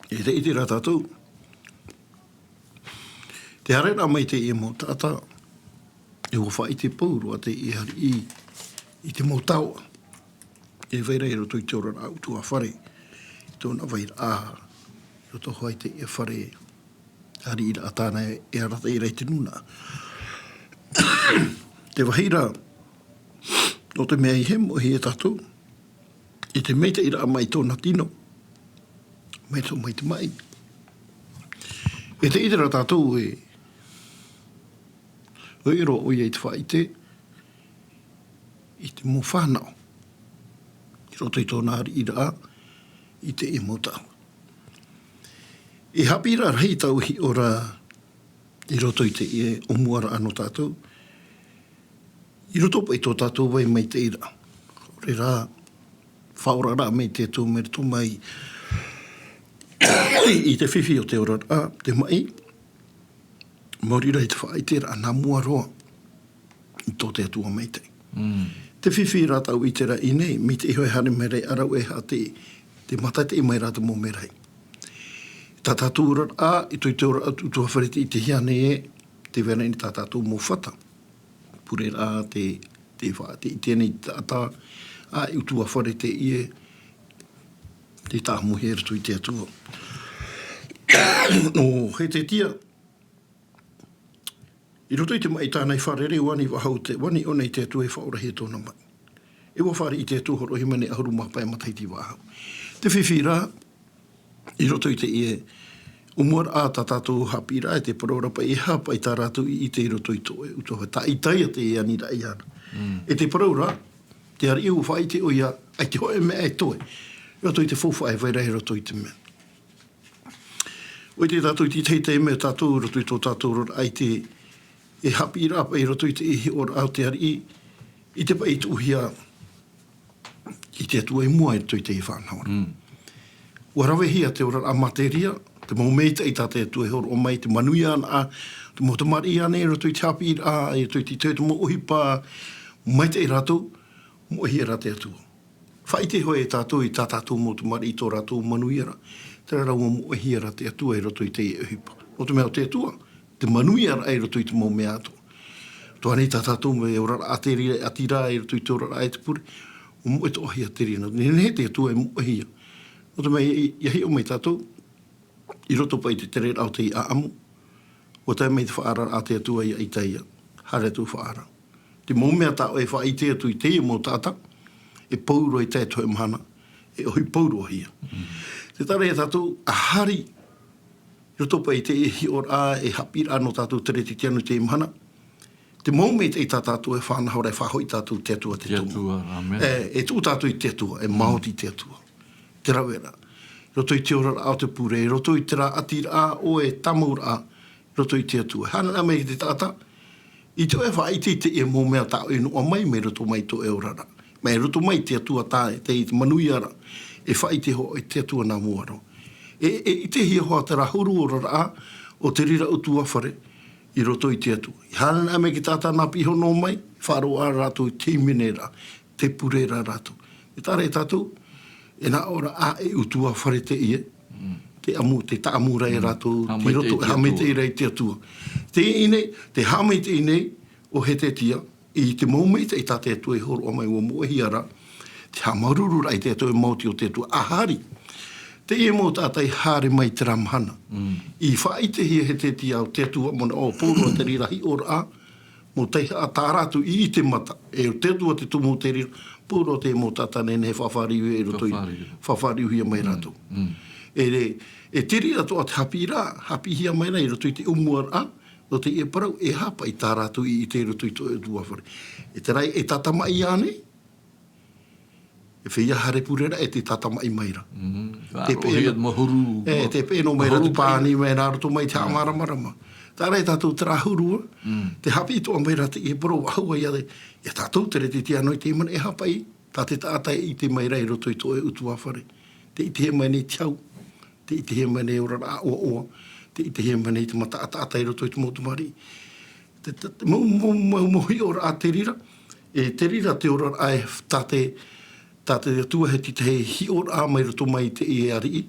E te ʻite rā tātou. Te haereraʻa mai teie mau taʻata, e ʻua faʻaʻite pauroa teie ariʻi i te mau taoʻa e vai ra i roto i te oraraʻa ʻutuāfare, i tōna vairaʻa, i roto hoʻi i teie fare, ariʻiraʻa tāna e, e arataʻi ra i te nūnaʻa. Te vāhi ra, nō te mea i hemo hia tātou, i te maitaʻiraʻa mai tōna tino, mai tō, mai te maʻi. E te ʻite ra tātou e, ʻoia roa ʻoia i te faʻaʻite, i te mau fānau, i roto i tōna ariʻiraʻa, i teie mau taoʻa. E haʻapiʻiraʻa rahi tāua e hiʻo ra i roto i teie ʻōmuaraʻa nō tātou, i roto paʻi tō tātou vai maitaʻiraʻa. ʻAore rā, faʻaoraraʻa mai te Atua mai roto mai i te fifi o te oraraʻa, te maʻi, maori rā i te faʻaʻiteraʻa nā mua roa i tō te Atua maitaʻi. Mm. Te fifi rā tāʻu i te raʻi nei, mai te iho e haere mai ra i ʻārauʻe e haʻa te, te mātaʻitaʻi mai rā te mau merahi. Tā tātou oraraʻa, i tō, i te oraraʻa ʻutuāfare te ʻitehia nei ē, tē vai ra ʻōna tā tātou mau fata. Pure rā te, te fa-, te ʻite nei te taʻata, ā, e ʻutuāfare teie, te tāʻamuhia i roto i te Atua. Nō Hezekia, I roto i te maʻi tāna i fārerei, ʻua ani faʻahou te, ʻua ani ʻōna i te Atua e faʻaorahia tōna maʻi. E ʻua fāriʻi i te Atua hōroʻahia mai nei ʻahuru mā pae matahiti faʻahou. Te fifi rā, i roto i teie ʻōmuaraʻa tā tātou haʻapiʻiraʻa, e te parau ra paʻi, e aha paʻi tā rātou i ʻite i roto i tō ʻoe ʻutuāfare, tā ʻĪtaia teie aniraʻa iāna. E te parau ra, te ariʻi ʻua faʻaʻite ʻoia, ʻaita e hōʻē mea e toe, i roto i te faufaʻa e vai ra i roto i te mea. ʻUa ʻite tātou i te tahi taime tātou, i roto i tō tātou oraraʻa i te, e haʻapiʻiraʻa paʻi i roto i te hiʻoraʻa o te ariʻi, i te paʻi i tuʻuhia i te Atua i mua i roto i te faʻanahoraʻa. ʻUa ravehia te oraraʻa mātēria, te mau maitaʻi tā te Atua e hōroʻa mai, te manuia anaʻe, te mau tamariʻi ānei i roto i te haʻapiʻiraʻa, i roto i te, te, te mau ʻohipa, maitaʻi rātou, moʻehia rā te Atua. Faʻaʻite hoʻi e tātou i tā tātou mau tamariʻi i tō rātou manuiaraʻa, terā rā ʻua moʻehia rā te Atua i roto i teie ʻohipa. Nō te mea ʻo te Atua, te manuiaraʻa i roto i te mau mea atoʻa. Toa nei tā tātou mau oraraʻa te reira, ʻati rā i roto i te oraraʻa e te pure, ʻua moʻe atoʻahia te reira. Nehenehe te Atua e moʻehia. Nō te mea, i, i, ʻia hiʻo mai tātou, i roto paʻi i te tereraʻa o te ʻāʻamu, ʻua tae mai te faʻaararaʻa a te Atua ia ʻĪtaia, haere atu faʻaara. Te mau mea tā ʻoe e faʻaʻite atu i teie mau taʻata, e pauroa i tae atu hōʻē mahana, e ʻohi pauroahia. Tē taʻa ra ia tātou, ʻa haere, i roto paʻi i te hiʻoraʻa, e haʻapiʻiraʻa nō tātou teretetiā nō teie mahana, te mau maitaʻi tā tātou e faʻanahoraʻa e faʻahoʻi tātou i te Atua te Tumu. Te Atua, āmene. E, e tuʻu tātou i te Atua, e maoti i te Atua. Te raveraʻa. I roto i te oraraʻa o te pure, i roto i terā ʻatiraʻa ʻoe e tāmauraʻa, i roto i te Atua. Haere mai te taʻata, ʻite ʻoe e faʻaʻite i teie mau mea tā ʻoe i noaʻa mai, mai roto mai tō ʻoe oraraʻa. Mai roto mai te Atua tā, te, te manuiaraʻa, e faʻaʻite hoʻi i te Atua nā mua roa. E, e ʻitehia hoʻi terā huru oraraʻa o te reira ʻutuāfare, i roto i te Atua. I haere mai te taʻata nā piha noa mai, faʻaroʻo rātou i te hīmene ra, tē pure ra rātou. E taʻa ra ia tātou, e nā ʻō ra ʻā e ʻutuāfare teie, te ʻamu, tē tāʻamu ra ia rātou, tē roto, haʻamaitaʻi i te Atua. Teie nei, te haʻamaitaʻi nei, ʻo Hetetia, i te mau maitaʻi tā te Atua i hōroʻa mai ʻua moʻehia ra, te haʻamāuruururaʻa i te Atua, e maoti ʻo te Atua, ʻa haere. Teie mau taʻata i haere mai terā mahana. I faʻaʻitehia e Hetetia ʻo te Atua, manaʻo pauroa te reira hiʻoraʻa, mau taihaʻa tā rātou i ʻite mata, e ʻo te Atua te Tumu te reira, pauroa te mau taʻata nehenehe e faʻafāriuhia i roto i, faʻafāriuhia mai rātou. E re, e te reira atoʻa te haʻapiʻiraʻa, haʻapiʻihia mai ra i roto i te ʻōmuaraʻa, nō teie parau, e aha paʻi tā rātou i ʻite i roto i tō ʻoe ʻutuāfare. E terā e tātamaʻi ānei, e feiā haere pure ra e te tātamaʻi mai ra. Tē peʻe noa, e, tē peʻe noa mai ra te pāni mai nā roto mai te haʻamāramarama. Taʻa ra ia tātou terā huru, te haʻapiʻi atoʻa mai ra teie parau, ʻahua ia, ia tātou teretetiā nō i teie mahana, e aha paʻi, tā te taʻata e ʻite mai ra i roto i tō ʻoe ʻutuāfare. Tē ʻitehia mai nei te hau, tē ʻitehia mai nei oraraʻa ʻoaʻoa, tē ʻitehia mai nei te mata ʻataʻata i roto i te mau tamariʻi. Te, te, te mau, mau, mau, mau hiʻoraʻa te reira, e te reira te oraraʻa e, tā te, tā te Atua e te tahi hiʻoraʻa mai roto mai i teie ariʻi,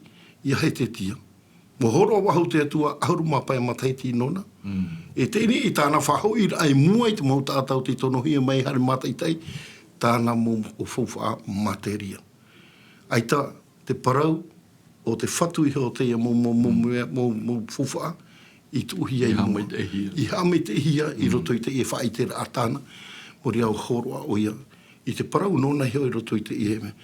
ia Hetetia. ʻUa hōroʻa faʻahou te Atua, ʻahuru mā pae matahiti nōna. E teie nei tāna faʻahoʻiraʻa i mua i te mau taʻata ʻo tei tonohia mai, haere mātaʻitaʻi, tāna mau faufaʻa mātēria. ʻAita te parau o te Fatu iho o teie mau, mau, mau, mau, mau, mau faufaʻa i tuʻuhia i mua. I haʻamaitaʻihia. I haʻamaitaʻihia i roto i teie faʻaʻiteraʻa tāna, mō reira ʻua hōroʻa ʻoia i te parau nōna iho i roto i teie mea.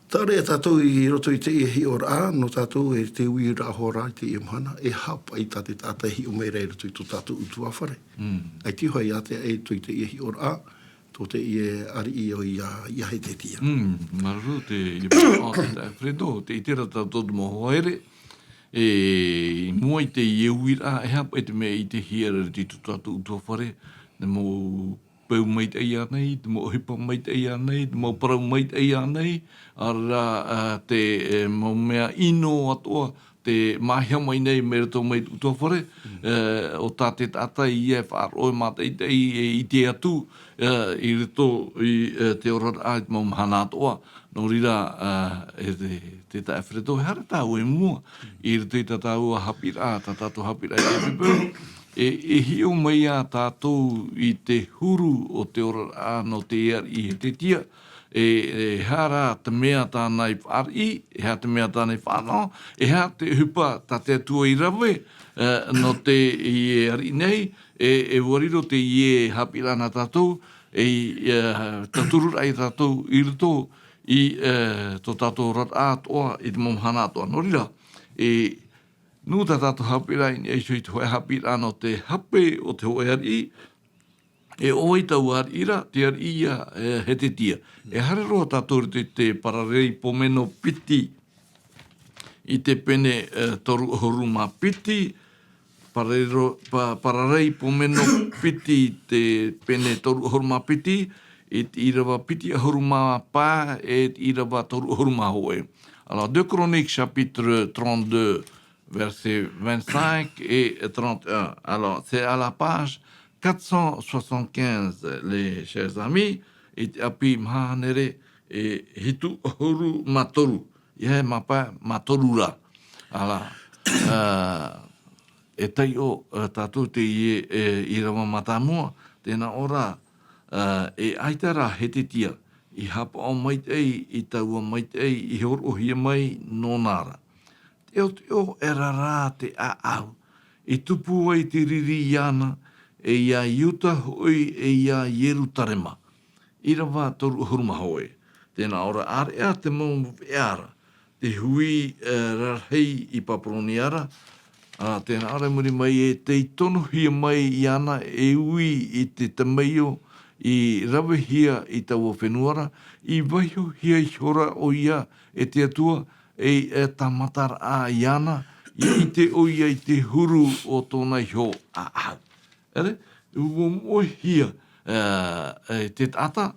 Taʻa ra ia tātou i roto i teie hiʻoraʻa, nō tātou e te uiraʻa hoʻi ra i teie mahana, e aha paʻi tā te taʻata e hiʻo mai ra i roto i tō tātou ʻutuāfare. ʻAita hoʻi ia te, i roto i teie hiʻoraʻa, tō teie ariʻi ʻo ia, ia Hetetia. Māuruuru te, i te, ʻo te, Alfredo, tē ʻite ra tātou te mau hoa here, e, i mua i teie uiraʻa, e aha paʻi te mea i ʻitehia ra i roto i tō tātou ʻutuāfare, te mau peu maitaʻi ānei, te mau ʻohipa maitaʻi ānei, te mau parau maitaʻi ānei, ʻaore rā, ā, te, e, mau mea ʻino atoʻa, tē māʻiʻi mai nei mai roto mai te ʻutuāfare, e, ʻo tā te taʻata ia e faʻaroʻo e mātaʻitaʻi e ʻite atu, e, i roto i, e, te oraraʻa i te mau mahana atoʻa. Nō reira, e, e te, te taeaʻe Alfredo, e haere tāua i mua, i roto i tā tāua haʻapiʻiraʻa, tā tātou haʻapiʻiraʻa i te peu, e, e hiʻo mai ā tātou i te huru o te oraraʻa nō te ariʻi Hetetia, e, e aha rā te mea tāna i fāriʻi, e aha te mea tāna i fānaʻo, e aha te ʻohipa tā te Atua i rave, nō teie ariʻi nei, e ua riro teie haʻapiʻiraʻa nā tātou, e tauturu ai tātou i roto i tō tātou oraraʻa atoʻa i te mau mahana atoʻa. Nō reira, e nū tā tātou haʻapiʻiraʻa i niʻa iho i te hōʻē haʻapiʻiraʻa nō te hape o te hōʻē ariʻi, e ʻo vai taua ariʻi ra? Te ariʻi ia Hetetia. E haere roa tātou i te Paraleipomeno piti, i te pene toru ʻahuru mā piti, Paraleipomeno piti, te pene toru ʻahuru mā piti, i te ʻīrava piti ʻahuru mā pae e te ʻīrava toru ʻahuru mā hōʻē. Alors, deux Chroniques, chapitre trente-deux, versets vingt-cinq et trente et un. Alors, c'est à la page quatre cent soixante-quinze, les chers amis, i te ʻapi maha hānere e hitu ʻahuru mā toru. Ia e mā pae mā toru ra. Alors, e taiʻo tātou teie ʻīrava mātāmua, tē nā ʻō ra, e ʻaita rā Hetetia i haʻapaʻo maitaʻi i taua maitaʻi i hōroʻahia mai nōna ra. Teʻoteʻo ʻera rā te ʻāʻau i tupu ai te riri iāna, e iā Iuta hoʻi, e iā Ierutarema. ʻĪrava toru ʻahuru mā hōʻē. Tē nā ʻō ra, ʻāreʻa te mau veʻa ra, te hui rarahi i Papuronia ra, ā, tē nā ʻō ra i muri mai, e tei tonohia mai iāna e ui i te temeio i ravehia i taua fenua ra, i vaihohia ihora ʻoia e te Atua, e tāmataraʻa iāna, i ʻite ʻoia i te huru o tōna iho ʻāʻau. ʻEre, ua moʻehia te taʻata,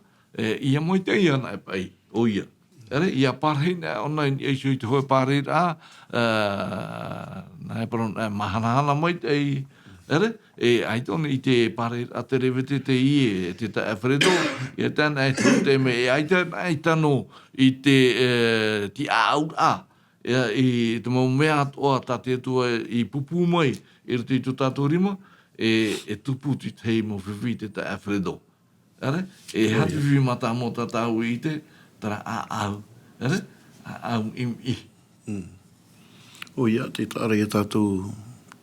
ia maitaʻi ana e paʻi ʻoia. ʻEre, ia parahi na ʻōna i niʻa iho i te hōʻē pārahi ra, nā e parau, mahanahana maitaʻi. ʻEre, e ʻaita ʻōna i te pārahi ra te revete teie, e te taʻata Alfredo, ia tana e te taime, e ʻaita na i tano i te, te ʻāʻauraʻa, i te mau mea atoʻa tā te Atua i pūpū mai i roto i tō tātou rima, e tupu te tahi mau fifi, te taʻata Alfredo. ʻEre, e haʻafifi mātāmua tā tāua i ʻite, terā ʻāʻau. ʻEre, ʻāʻau ʻimi. ʻOia, tē taʻa ra ia tātou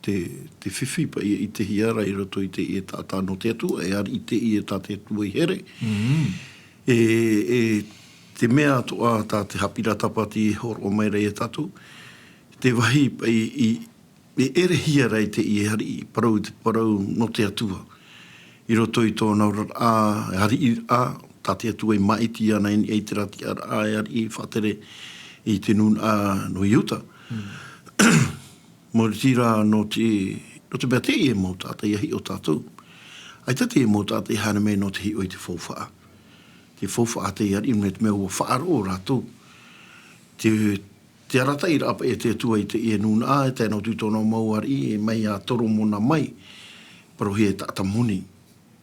te, te fifi paʻi i ʻitehia ra i roto i teie taʻata nō te Atua, e ariʻi teie tā te Atua i here. E, e te mea atoʻa tā te haʻapiʻiraʻa Tāpati e hōroʻa mai ra ia tātou, te vāhi paʻi i, e ʻerehia ra i teie ariʻi, parau, te parau nō te Atua. I roto i tōna oraraʻa, ariʻiraʻa, tā te Atua i māʻiti ana i niʻa i terā tiʻaraʻa, e ariʻi faʻatere i te nūnaʻa nō Iuta. Maori rā nō te, nō te mea teie mau taʻata ia hiʻo tātou. ʻAita teie mau taʻata i haere mai nō te hiʻo i te faufaʻa. Te faufaʻa teie ariʻi, mai te mea ua faʻaroʻo rātou. Te, te arataʻiraʻa paʻi a te Atua i teie nūnaʻa, e tae noa atu i tōna mau ariʻi, e mai iā Toromona mai, parauhia e taʻata moni.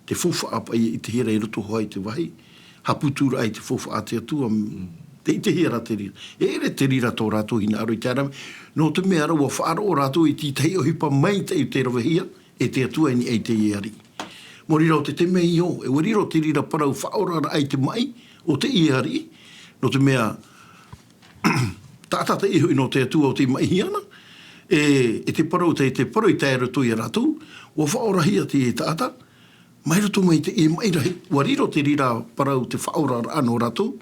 Te faufaʻa paʻi i ʻitehia ra i roto hoʻi i te vāhi, haʻaputuraʻa i te faufaʻa a te Atua, tē ʻitehia ra te reira. E ʻere te reira tō rātou hinaʻaro i te haere mai, nō te mea rā ua faʻaroʻo rātou i te tahi ʻohipa maitaʻi i te ravehia e te Atua i niʻa i teie ariʻi. Maori rā ʻo te temeio, e ʻua riro te reira parau faʻaoraraʻa i te maʻi o teie ariʻi, nō te mea, taʻata teie hoʻi nō te Atua ʻo tei maʻihia ana, e, e te parau, te, te parau i tae roto ia rātou, ʻua faʻaorahia teie taʻata, mai roto mai i teie maʻi rahi, ʻua riro te reira parau te faʻaoraraʻa nō rātou,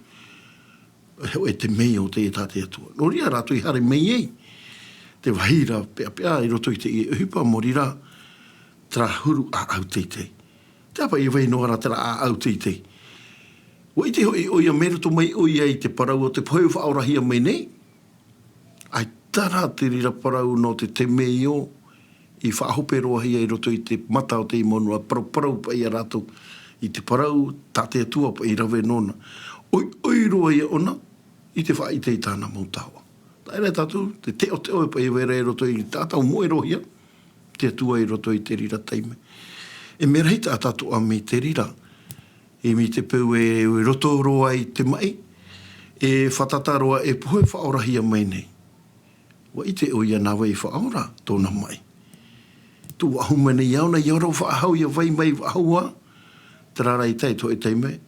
e, e temeio teie tā te Atua. Nō reira rātou i haere mai ai, te vāhi ra peʻapeʻa i roto i teie ʻohipa, maori rā, terā huru ʻāʻau teitei. Te apa i vai noa ra terā ʻāʻau teitei. ʻUa ʻite hoʻi ʻoia, mai roto mai ʻoia i te parau o te pohe faʻaorahia mai nei. ʻAita rā te reira parau nō te temeio i faʻahope roa hia i roto i te mata o te mau nūnaʻa, paraparau paʻi ia rātou i te parau tā te Atua paʻi i rave nōna. ʻOiʻoi roa ia ʻōna i te faʻaʻite i tāna mau taoʻa. Taʻa ʻē rā tātou, te teʻoteʻo e paʻi e vai ra i roto i te taʻata ʻua moʻe roa hia te Atua i roto i te reira taime. E mea rahi taʻata atoʻa mai te reira, e mai te peu e, e roto roa i te maʻi, e fātata roa e pohe faʻaorahia mai nei. ʻUa ʻite ʻoia nā vai i faʻaora tōna maʻi. Tū faʻahou mai nei ʻōna, ʻia ora faʻahou, ʻia vai mai faʻahou ā, terā rā i tae i te hōʻē taime,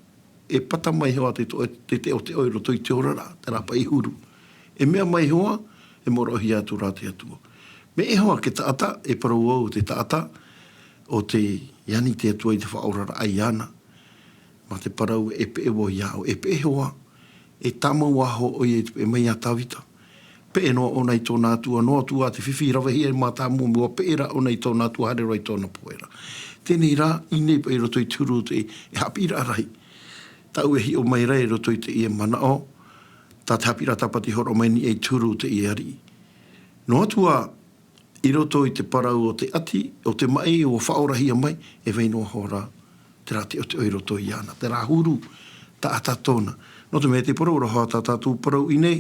e pata mai hoʻi te to-, te teʻoteʻo i roto i te oraraʻa, terā paʻi huru. E mea mai hoʻi, e mōroʻahia atu rā te Atua. Mea ʻē hoʻi te taʻata, e parau au te taʻata, ʻo te ani te Atua i te faʻaoraraʻa iāna. Mā te parau e peʻe vau iāʻu, e peʻe hoʻi, e tāmau hoʻi ʻoia i te peʻe mai iā Tāvita. Peʻe noa ʻōna i tōna Atua, noa atu ā te fifi ravehia e mātāmua, ʻua peʻe rā ʻōna i tōna Atua, haere roa i tōna pohe ra. Teie rā, i ʻō nei paʻi i roto i te huru o te, e haʻapiʻiraʻa rahi. Tāʻu e hiʻo mai ra i roto i teie manaʻo, tā te haʻapiʻiraʻa tāpati hōroʻa mai nei i te huru o teie ariʻi. Noa atu ā, i roto i te parau o te ʻati, o te maʻi, ʻua faʻaorahia mai, e vai noa hoʻi ra terā teʻoteʻo i roto iāna, terā huru taʻata tōna. Nō te mea tē parau ra hoʻi tā tātou parau i ʻō nei,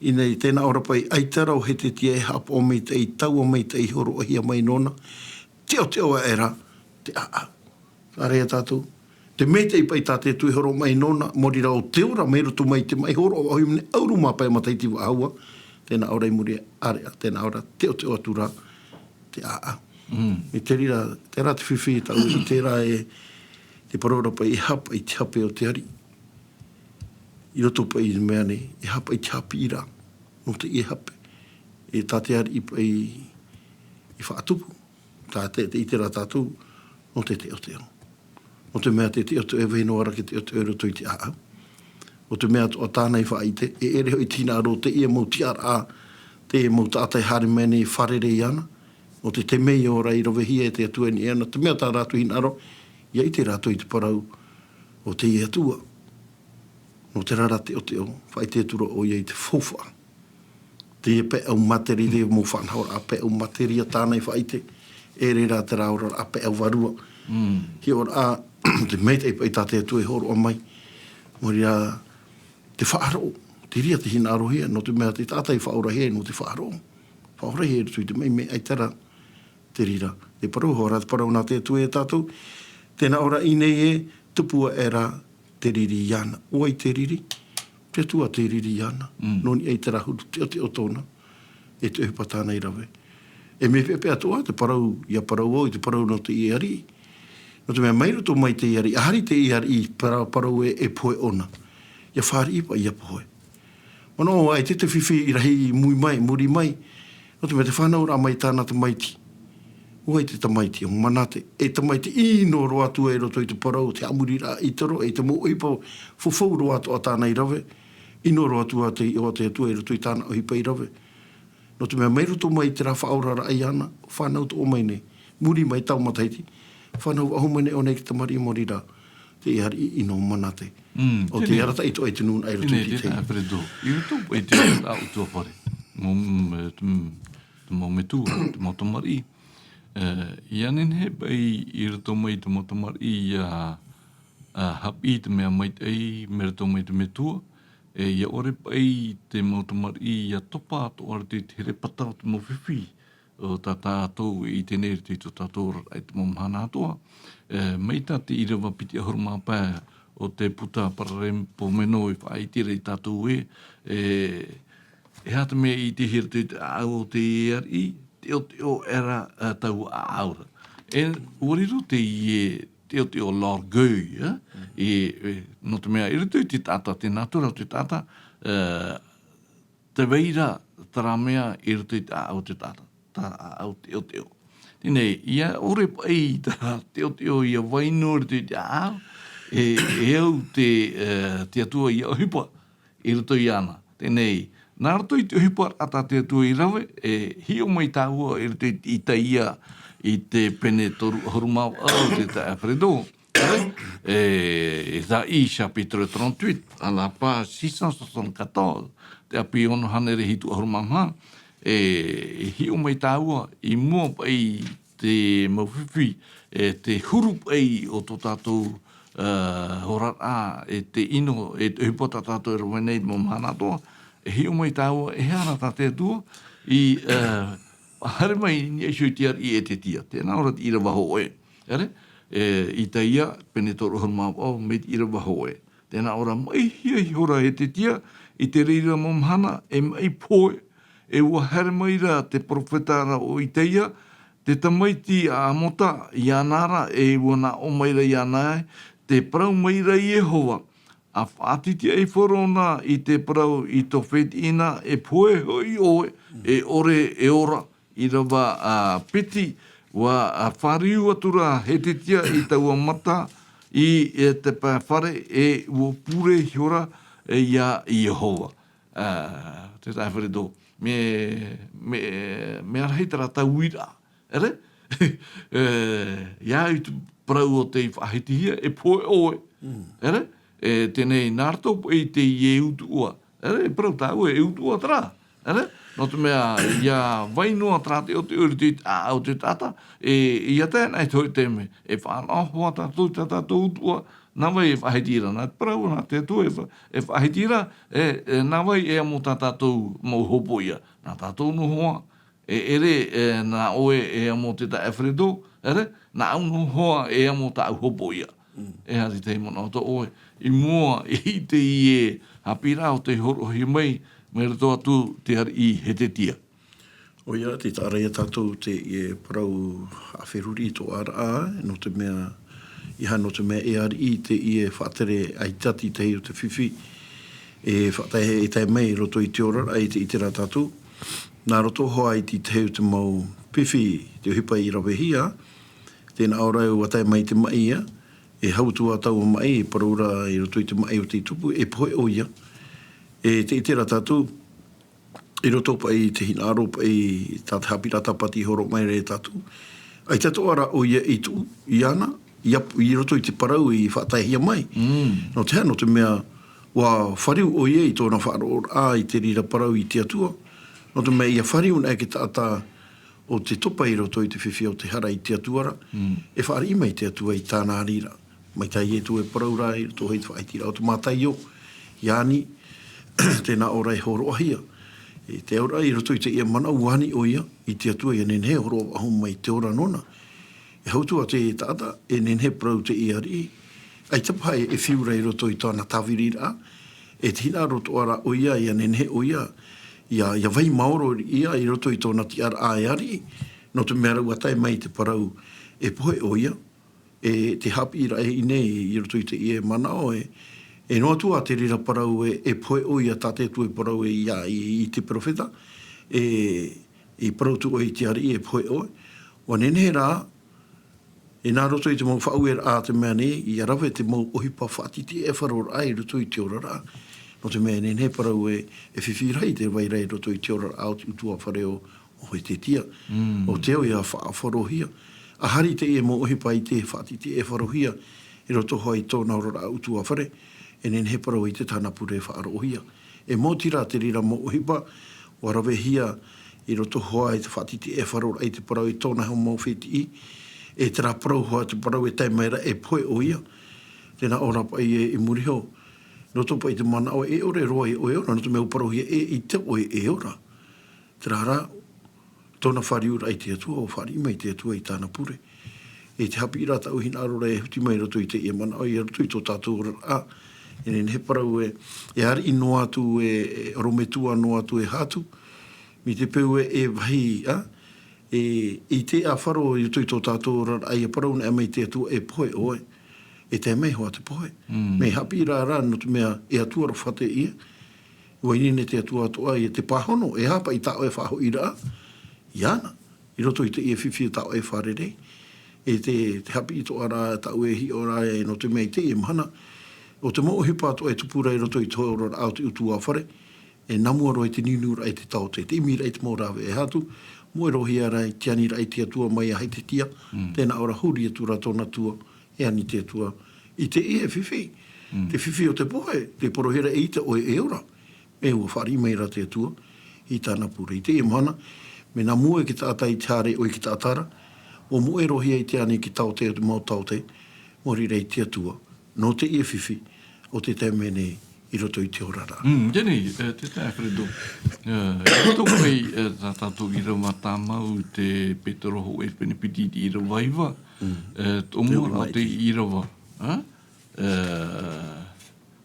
i ʻō nei, tē nā ʻō ra paʻi, ʻaita rā ʻo Hezekia e haʻapaʻo maitaʻi, taua maitaʻi i hōroʻahia mai nōna, teʻoteʻo aʻera te ʻāʻau. Āreʻa tātou. Te maitaʻi paʻi tā te Atua i hōroʻa mai nōna, maori rā ʻo te ora, mai roto mai te maʻi, hōroʻa vau i te hīmene ʻahuru mā pae matahiti vaʻu ua, tē nā ʻō ra i muri aʻe, tē nā ʻō ra teʻoteʻo atu ra te ʻāʻau. Mm. I te reira, terā te fifi tāʻu i ʻite ra ē, te parau ra paʻi e hape i te hape o te ariʻi. I roto paʻi i te mea nei, e hape i te haʻapiʻiraʻa, nō teie hape. E tā te ariʻi paʻi i faʻatupu. Tā te, te ʻite ra tātou, nō te teʻoteʻo. Nō te mea te teʻoteʻo e vai noa ra te teʻoteʻo i roto i te ʻāʻau. Nō te mea atoʻa tāna i faʻaʻite, e ʻere hoʻi te hinaʻaro o teie mau tiʻaraʻa, teie mau taʻata e haere mai nei e fārerei ana, nō te temeio ra i ravehia e te Atua i niʻa iāna, te mea tā rātou hinaʻaro, ʻia ʻite rātou i te parau o teie Atua. Nō terā rā teʻoteʻo, faʻaʻite atu ra ʻoia i te faufaʻa. Teie peʻau materia, teie mau faʻanahoraʻa peʻau materia tāna i faʻaʻite, e ʻere rā terā oraraʻa peʻau vārua. Mm. Hiʻoraʻa, te maitaʻi paʻi tā te Atua i hōroʻa mai. Maori rā te faʻaroʻo, te reira te hinaʻarohia, nō te mea te taʻata i faʻaorahia nō te faʻaroʻo. Faʻaorahia i roto i te maʻi, mea ʻaita rā te reira. Te parau, hōroʻa te parau nā te Atua iā tātou, tē nā ʻō ra i ʻō nei ē, tupu aʻera te riri iāna. ʻO vai te riri? Te Atua te riri iāna. Mm. Nō niʻa i terā huru teʻoteʻo tōna, e te ʻohipa tāna i rave. E mea peʻapeʻa atoʻa te parau, ʻia parau au i te parau nō teie ariʻi. Nō te mea mai roto mai teie ariʻi, ʻa haere teie ariʻi, parau, parau ē, e pohe ʻōna. ʻIa fāriʻi paʻi ʻia pohe. Manaʻo, ʻaita te fifi rahi i muri mai, muri mai. Nō te mea te fānauraʻa mai tāna tamaiti. ʻO vai te tamaiti? ʻO Manate. E tamaiti ʻino roa atu i roto i te parau, te haʻamoriraʻa i toro, e te mau ʻohipa faufaʻa roa atoʻa tāna i rave. ʻIno roa atu ā te iʻoa a te Atua i roto i tāna ʻohipa i rave. Nō te mea mai roto mai terā faʻaoraraʻa iāna, fānau atoʻa mai nei. Muri mai taua matahiti, fānau faʻahou mai nei ʻō nei te tamariʻi maori rā, teie ariʻi ʻino Manate. Mm, ʻO te arataʻi atoʻa i te nūnaʻa i roto i te tahi. Alfredo, i roto i te ʻāʻau ʻutuāfare. Mō, mm, te, mm, te mau metua, te mau tamariʻi. E, ʻia nehenehe paʻi i roto mai te mau tamariʻi ʻia, a, haʻapiʻi te mea maitaʻi, mai roto mai te metua. E, ʻia ʻore paʻi te mau tamariʻi ʻia topa atoʻa i roto i te herepata o te mau fifi. ʻO tā tātou i ʻite nei i roto i tō tātou oraraʻa i te mau mahana atoʻa. E, mai tā te ʻīrava piti ʻahuru mā pae o te puta Paralēmipomeno i faʻaʻite ra iā tātou ē, e, e aha te mea i ʻitehia i roto i te ʻāʻau o te ariʻi, teʻoteʻo aʻera, e, taua ʻāʻau ra. E, ʻua riro teie teʻoteʻo l'orgueil, e? E, e, nō te mea, i roto i te taʻata, te natura o te taʻata, e, tē vai ra terā mea i roto i te ʻāʻau o te taʻata, terā ʻāʻau teʻoteʻo. Teie nei, ʻia ʻore paʻi terā teʻoteʻo ʻia vai noa i roto i te ʻāʻau, e, e au te, e, te Atua ʻia ʻohipa i roto iāna. Teie nei, nā roto i te ʻohipa tā te Atua i rave, e hiʻo mai tāua i roto i, i Itaia, i te pene toru ʻahuru mā vaʻu, te taeaʻe Alfredo. E, Ésaïe chapitre trente-huit, à la page six cent soixante-quatorze, te ʻāpī ono hānere hitu ʻahuru mā maha, e, e hiʻo mai tāua i mua paʻi te mau fifi, e, te huru paʻi o tō tātou, e, oraraʻa, e te ʻino, e te ʻohipa tā tātou e rave nei i te mau mahana atoʻa, e hiʻo mai tāua, e aha rā tā te Atua i, e, haere mai i niʻa iho i te ariʻi Hezekia, tē nā ʻō ra te ʻīrava hōʻē. ʻĒ, e, Itaia, pene toru ʻahuru mā vaʻu, mai te ʻīrava hōʻē. Tē nā ʻō ra, maʻihia ihora Hezekia i te reira mau mahana, e maʻi pohe, e ʻua haere mai ra te perofeta ra ʻo Itaia, te tamaiti a Amota, iāna ra, e ʻua nāʻō mai ra iāna ē, tē parau mai ra Iehova, ʻa faʻatitiʻaifaro na i te parau i Tofeti na, e pohe hoʻi ʻoe, e ʻore e ora, ʻīrava, ā, piti, ʻua, ā, fāriu atu ra Hetetia i taua mata, i, e, te pae fare, e ʻua pure ihora, e, ia Iehova. Ā, te taʻata Alfredo. Mea, mea, mea rahi terā tauiraʻa. ʻEre? E, ia i te parau o tei faʻahitihia, e pohe ʻoe. Mm. ʻEre? E, teie nei, nā roto paʻi i teie utuʻa. ʻEre? E parau tāʻu ē, e utuʻa terā. ʻEre? Nō te mea, ia vai noa terā teʻoteʻo i te, ā, o te taʻata, e, ia tae ana i te hōʻē taime, e faʻanaho hoʻi tātou i tā tātou utuʻa, nā vai e faʻahiti ra, nā te parau, nā te Atua e fa-, e faʻahiti ra, e, e, nā vai e amo tā tātou mau hopoiʻa, nā tātou noa hoʻi, e, ʻere, e, nā ʻoe e amo te taʻata Alfredo, ʻere, nāʻu noa hoʻi e amo tāʻu hopoiʻa. Mm. E aha te tahi manaʻo tō ʻoe, i mua i teie haʻapiʻiraʻa o tei hōroʻahia mai, mai roto atu te ariʻi Hetetia. ʻOia, tē taʻa ra ia tātou teie parau haʻaferuri tō ʻaraʻa, nō te mea, ʻeiaha nō te mea e ariʻi teie faʻatere ʻaita i te tahi o te fifi, e faʻatae, e tae mai i roto i te oraraʻa i te, i terā tātou. Nā roto hoʻi i te tahi o te mau fifi, te ʻohipa i ravehia, tē nā ʻō ra ē ʻua tae mai te maʻi ia, e hau atu ā taua maʻi, e parau ra i roto i te maʻi o tei tupu, e pohe ʻoia. E te, i terā tātou, i roto paʻi i te hinaʻaro paʻi tā te haʻapiʻiraʻa Tāpati i hōroʻa mai ra ia tātou. ʻAita atoʻa ra ʻoia i tuʻu, iāna, i ap-, i roto i te parau i faʻataehia mai. Mm. Nō te aha, nō te mea, ʻua fāriu ʻoia i tōna faʻaroʻoraʻa i te reira parau i te Atua. Nō te mea, ʻia fāriu anaʻe te taʻata o te topa i roto i te fifi o te hara i te Atua ra, mm, e fāriʻi mai te Atua i tāna reira. Mai tā Ietu e parau ra i roto i te faʻahitiraʻa o te Mātaio, Iāni, tē nā ʻō ra e hōroʻahia. E te auraʻa i roto i teie manaʻo, ʻua ani ʻoia i te Atua ʻia nehenehe e hōroʻa faʻahou mai te ora nōna. E hau atu ā te taʻata, e nehenehe e parau teie ariʻi, ʻaita paha e, e fiu ra i roto i tōna tāviriraʻa, e te hinaʻaro atoʻa ra ʻoia, ʻia nehenehe ʻoia, ʻia, ʻia vai maoro ʻia i roto i tōna tiʻaraʻa e ariʻi, nō te mea rā ʻua tae mai te parau, e pohe ʻoia, e te haʻapiʻiraʻa i ʻō nei i roto i teie manaʻo ē, e noa atu ā te reira parau ē, e pohe ʻoia tā te Atua e parau ē ia i, i te perofeta, e, i parau atu ʻoe i te ariʻi e pohe ʻoe. ʻUa nehenehe rā, e nā roto i te mau faʻaueraʻa a te mea nei, ʻia rave te mau ʻohipa faʻatitiʻaefaroraʻa i roto i te oraraʻa. Nō te mea e nehenehe e parau ē, e fifi rahi te vai ra i roto i te oraraʻa o te ʻutuāfare o, o Hetetia. Mm. ʻO te ao ʻia faʻaʻefarohia. ʻA hari teie mau ʻohipa i te faʻatitiʻaefarohia i roto hoʻi i tōna oraraʻa ʻutuāfare, e nehenehe e parau ʻaita tāna pure e faʻaroʻohia. E maoti rā te reira mau ʻohipa, ʻua ravehia i roto hoʻi i te faʻatitiʻaefaroraʻa i te parau i tōna iho mau fētiʻi, e terā parau hoʻi te parau e tae mai ra e pohe ʻoia. Tē nā ʻō ra paʻi ē i muri iho, i roto paʻi i te manaʻo e ʻore roa ʻoe e ora, nō te mea ʻua parauhia ē ʻaita ʻoe e ora. Terā rā, tōna fāriuraʻa i te Atua, ʻua fāriʻi mai te Atua i tāna pure. E te haʻapiʻiraʻa tāʻu i hinaʻaro ra e huti mai i roto i teie manaʻo, i roto i tō tātou oraraʻa. E nehenehe e parau ē, e ariʻi noa atu ē, e ʻorometua noa atu e Hatu. Mai te peu ē, e vāhi, ā, e, i te ʻāfaro i roto i tō tātou oraraʻa, ʻia parau anaʻe mai te Atua e pohe ʻoe. E tae mai hoʻi te pohe. Mm. Mea haʻapiʻiraʻa rā, nō te mea e Atua ra fā teie. ʻUa ineine te Atua atoʻa ia te pāhono, e aha paʻi tā ʻoe faʻahoʻiraʻa iāna, i roto i teie fifi tā ʻoe e fārerei. E te, te haʻapiʻi atoʻa ra tāʻu e hiʻo ra ē nō te mea i teie mahana, ʻo te mau ʻohipa atoʻa e tupu ra i roto i te oraraʻa o te ʻutuāfare, e nā mua roa i te niuniuraʻa i te taote, te ʻimiraʻa i te mau rāveʻa e Hatu, moʻe roa hia rā i te aniraʻa i te Atua mai iā Hetetia, mm, tē nā ʻō ra huri atu ra tōna tua, e ani te Atua i teie fifi. Mm. Te fifi o te pohe, tē parauhia ra ʻaita ʻoe e ora. E ʻua fāriʻi mai ra te Atua i tāna pure. I teie mahana, mea nā mua i te taʻata i te haere ʻoe i te taʻata ra, ʻua moʻe roa hia i te ani i te taote o te mau taote, maori rā i te Atua, nō teie fifi, ʻo te taime nei i roto i te oraraʻa. Mm, teie nei, e, te taeaʻe Alfredo. E, i roto mai, e, tā tātou ʻīrava tāmau, te Petero hōʻē pene piti i te ʻīrava iva, mm, e, toʻomuaraʻa o te ʻīrava, e? E,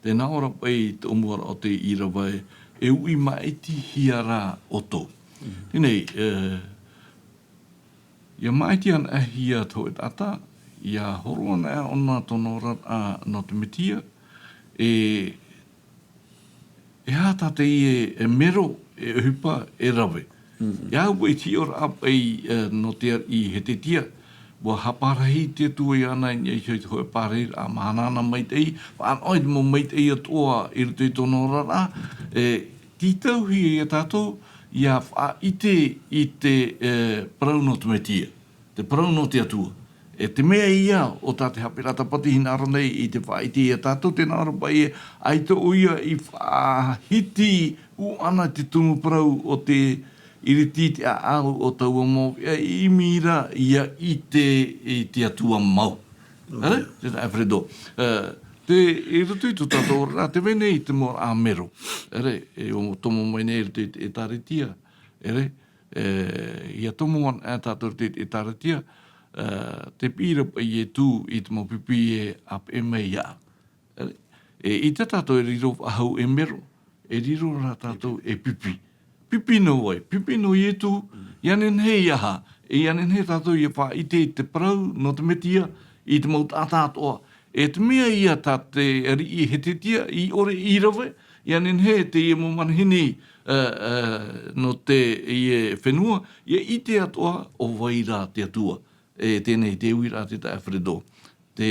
tē nā ʻō ra paʻi toʻomuaraʻa o te ʻīrava ē, e uʻi māʻitihia rā ʻoutou. Mm. Teie nei, e, ʻIa māʻiti anaʻe hia te hōʻē taʻata, ʻia hōroʻa anaʻe ʻōna tōna oraraʻa nō te Mesia, e, e aha tā teie e mero, e ʻohipa, e rave. Mm. Ia au paʻi te hiʻoraʻa paʻi, e, nō te ariʻi Hetetia, ʻua haʻaparahi te Atua iāna i niʻa iho i te hōʻē parahiraʻa mahana ana maitaʻi, faʻanaho i te mau maitaʻi atoʻa i roto i tōna oraraʻa, e, tītauhia ia tātou, ʻia faʻaʻite i te, e, parau nō te Metia. Te parau nō te Atua. E te mea ia o tā te haʻapiʻiraʻa Tāpati hinaʻaro nei i te faʻaʻite ia tātou, tē nā ʻō ra paʻi ē, ʻaita ʻoia i faʻahiti ʻū ʻana te tumu parau o te iriti, te ʻāʻau o taua mau veʻa i ʻimi ra ʻia ʻite i te Atua mau. Ok. Ere? Tē nā Alfredo. E, te, i roto i tō tātou oraraʻa, tē vai nei te mau ʻāmero. Ere, e, ʻua tomo mai nei i roto i te ʻĒtārētia. Ere, e, ʻia tomo ana tātou i te ʻĒtārētia, e, tē piʻi ra paʻi Ietu i te mau pipi e ʻāpeʻe mai iāʻu. E, e ʻite tātou e riro faʻahou e mero, e riro rā tātou e pipi. Pipi nō vai, pipi nō Ietu, ʻia nehenehe ʻia aha, e ʻia nehenehe tātou ʻia faʻaʻite i te parau nō te Metia, i te mau taʻata atoʻa. E te mea ia tā te ariʻi Hetetia, i ʻore i rave, ʻia nehenehe teie mau manihini, e, e, nō teie fenua, ʻia ʻite atoʻa ʻo vai rā te Atua. E teie nei te uiraʻa, tē nā Alfredo. Tē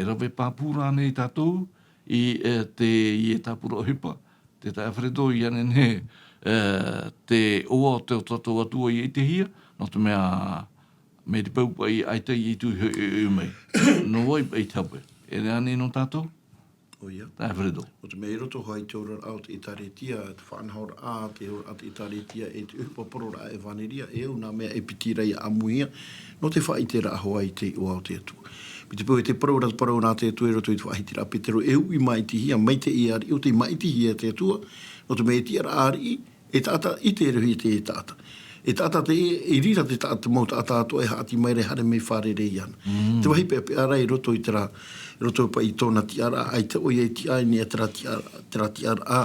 rave pāpū ra nei tātou i, e, teie tāpura ʻohipa, tē nā Alfredo, ʻia nehenehe, e, te ʻoaʻoa o tō tātou Atua ʻia ʻitehia, nō te mea, mai te peu paʻi ʻaita i tū i hoʻi mai. Nō vai paʻi te hape? E rave ānei nō tātou? ʻOia. Tē nā Alfredo. Nō te mea i roto hoʻi i te oraraʻa o te ʻĒtārētia, te faʻanahoraʻa, te oraraʻa o te ʻĒtārētia, e te ʻohipa parau ra ʻevanelia, e au nā mea e piti ra ʻia ʻāmuihia, nō te faʻaʻiteraʻa hoʻi i te iʻoa o te Atua. Mai te peu e te parau ra, parau nā te Atua i roto i te faʻahitiraʻa a Petero, e uʻi māʻitihia, mai te ariʻi ʻo tei māʻitihia e te Atua, nō te mea e tiʻaraʻa ariʻi, e taʻata, ʻite e rohi te taʻata. E taʻata te, e, e riro te taʻata, te mau taʻata atoʻa e haʻati mai ra e haere mai fārerei iāna. Mm. Te vāhi peʻapeʻa ra i roto i terā, i roto paʻi i tōna tiʻaraʻa, ʻaita ʻoia i tiʻa i niʻa i terā tiʻa, terā tiʻaraʻa,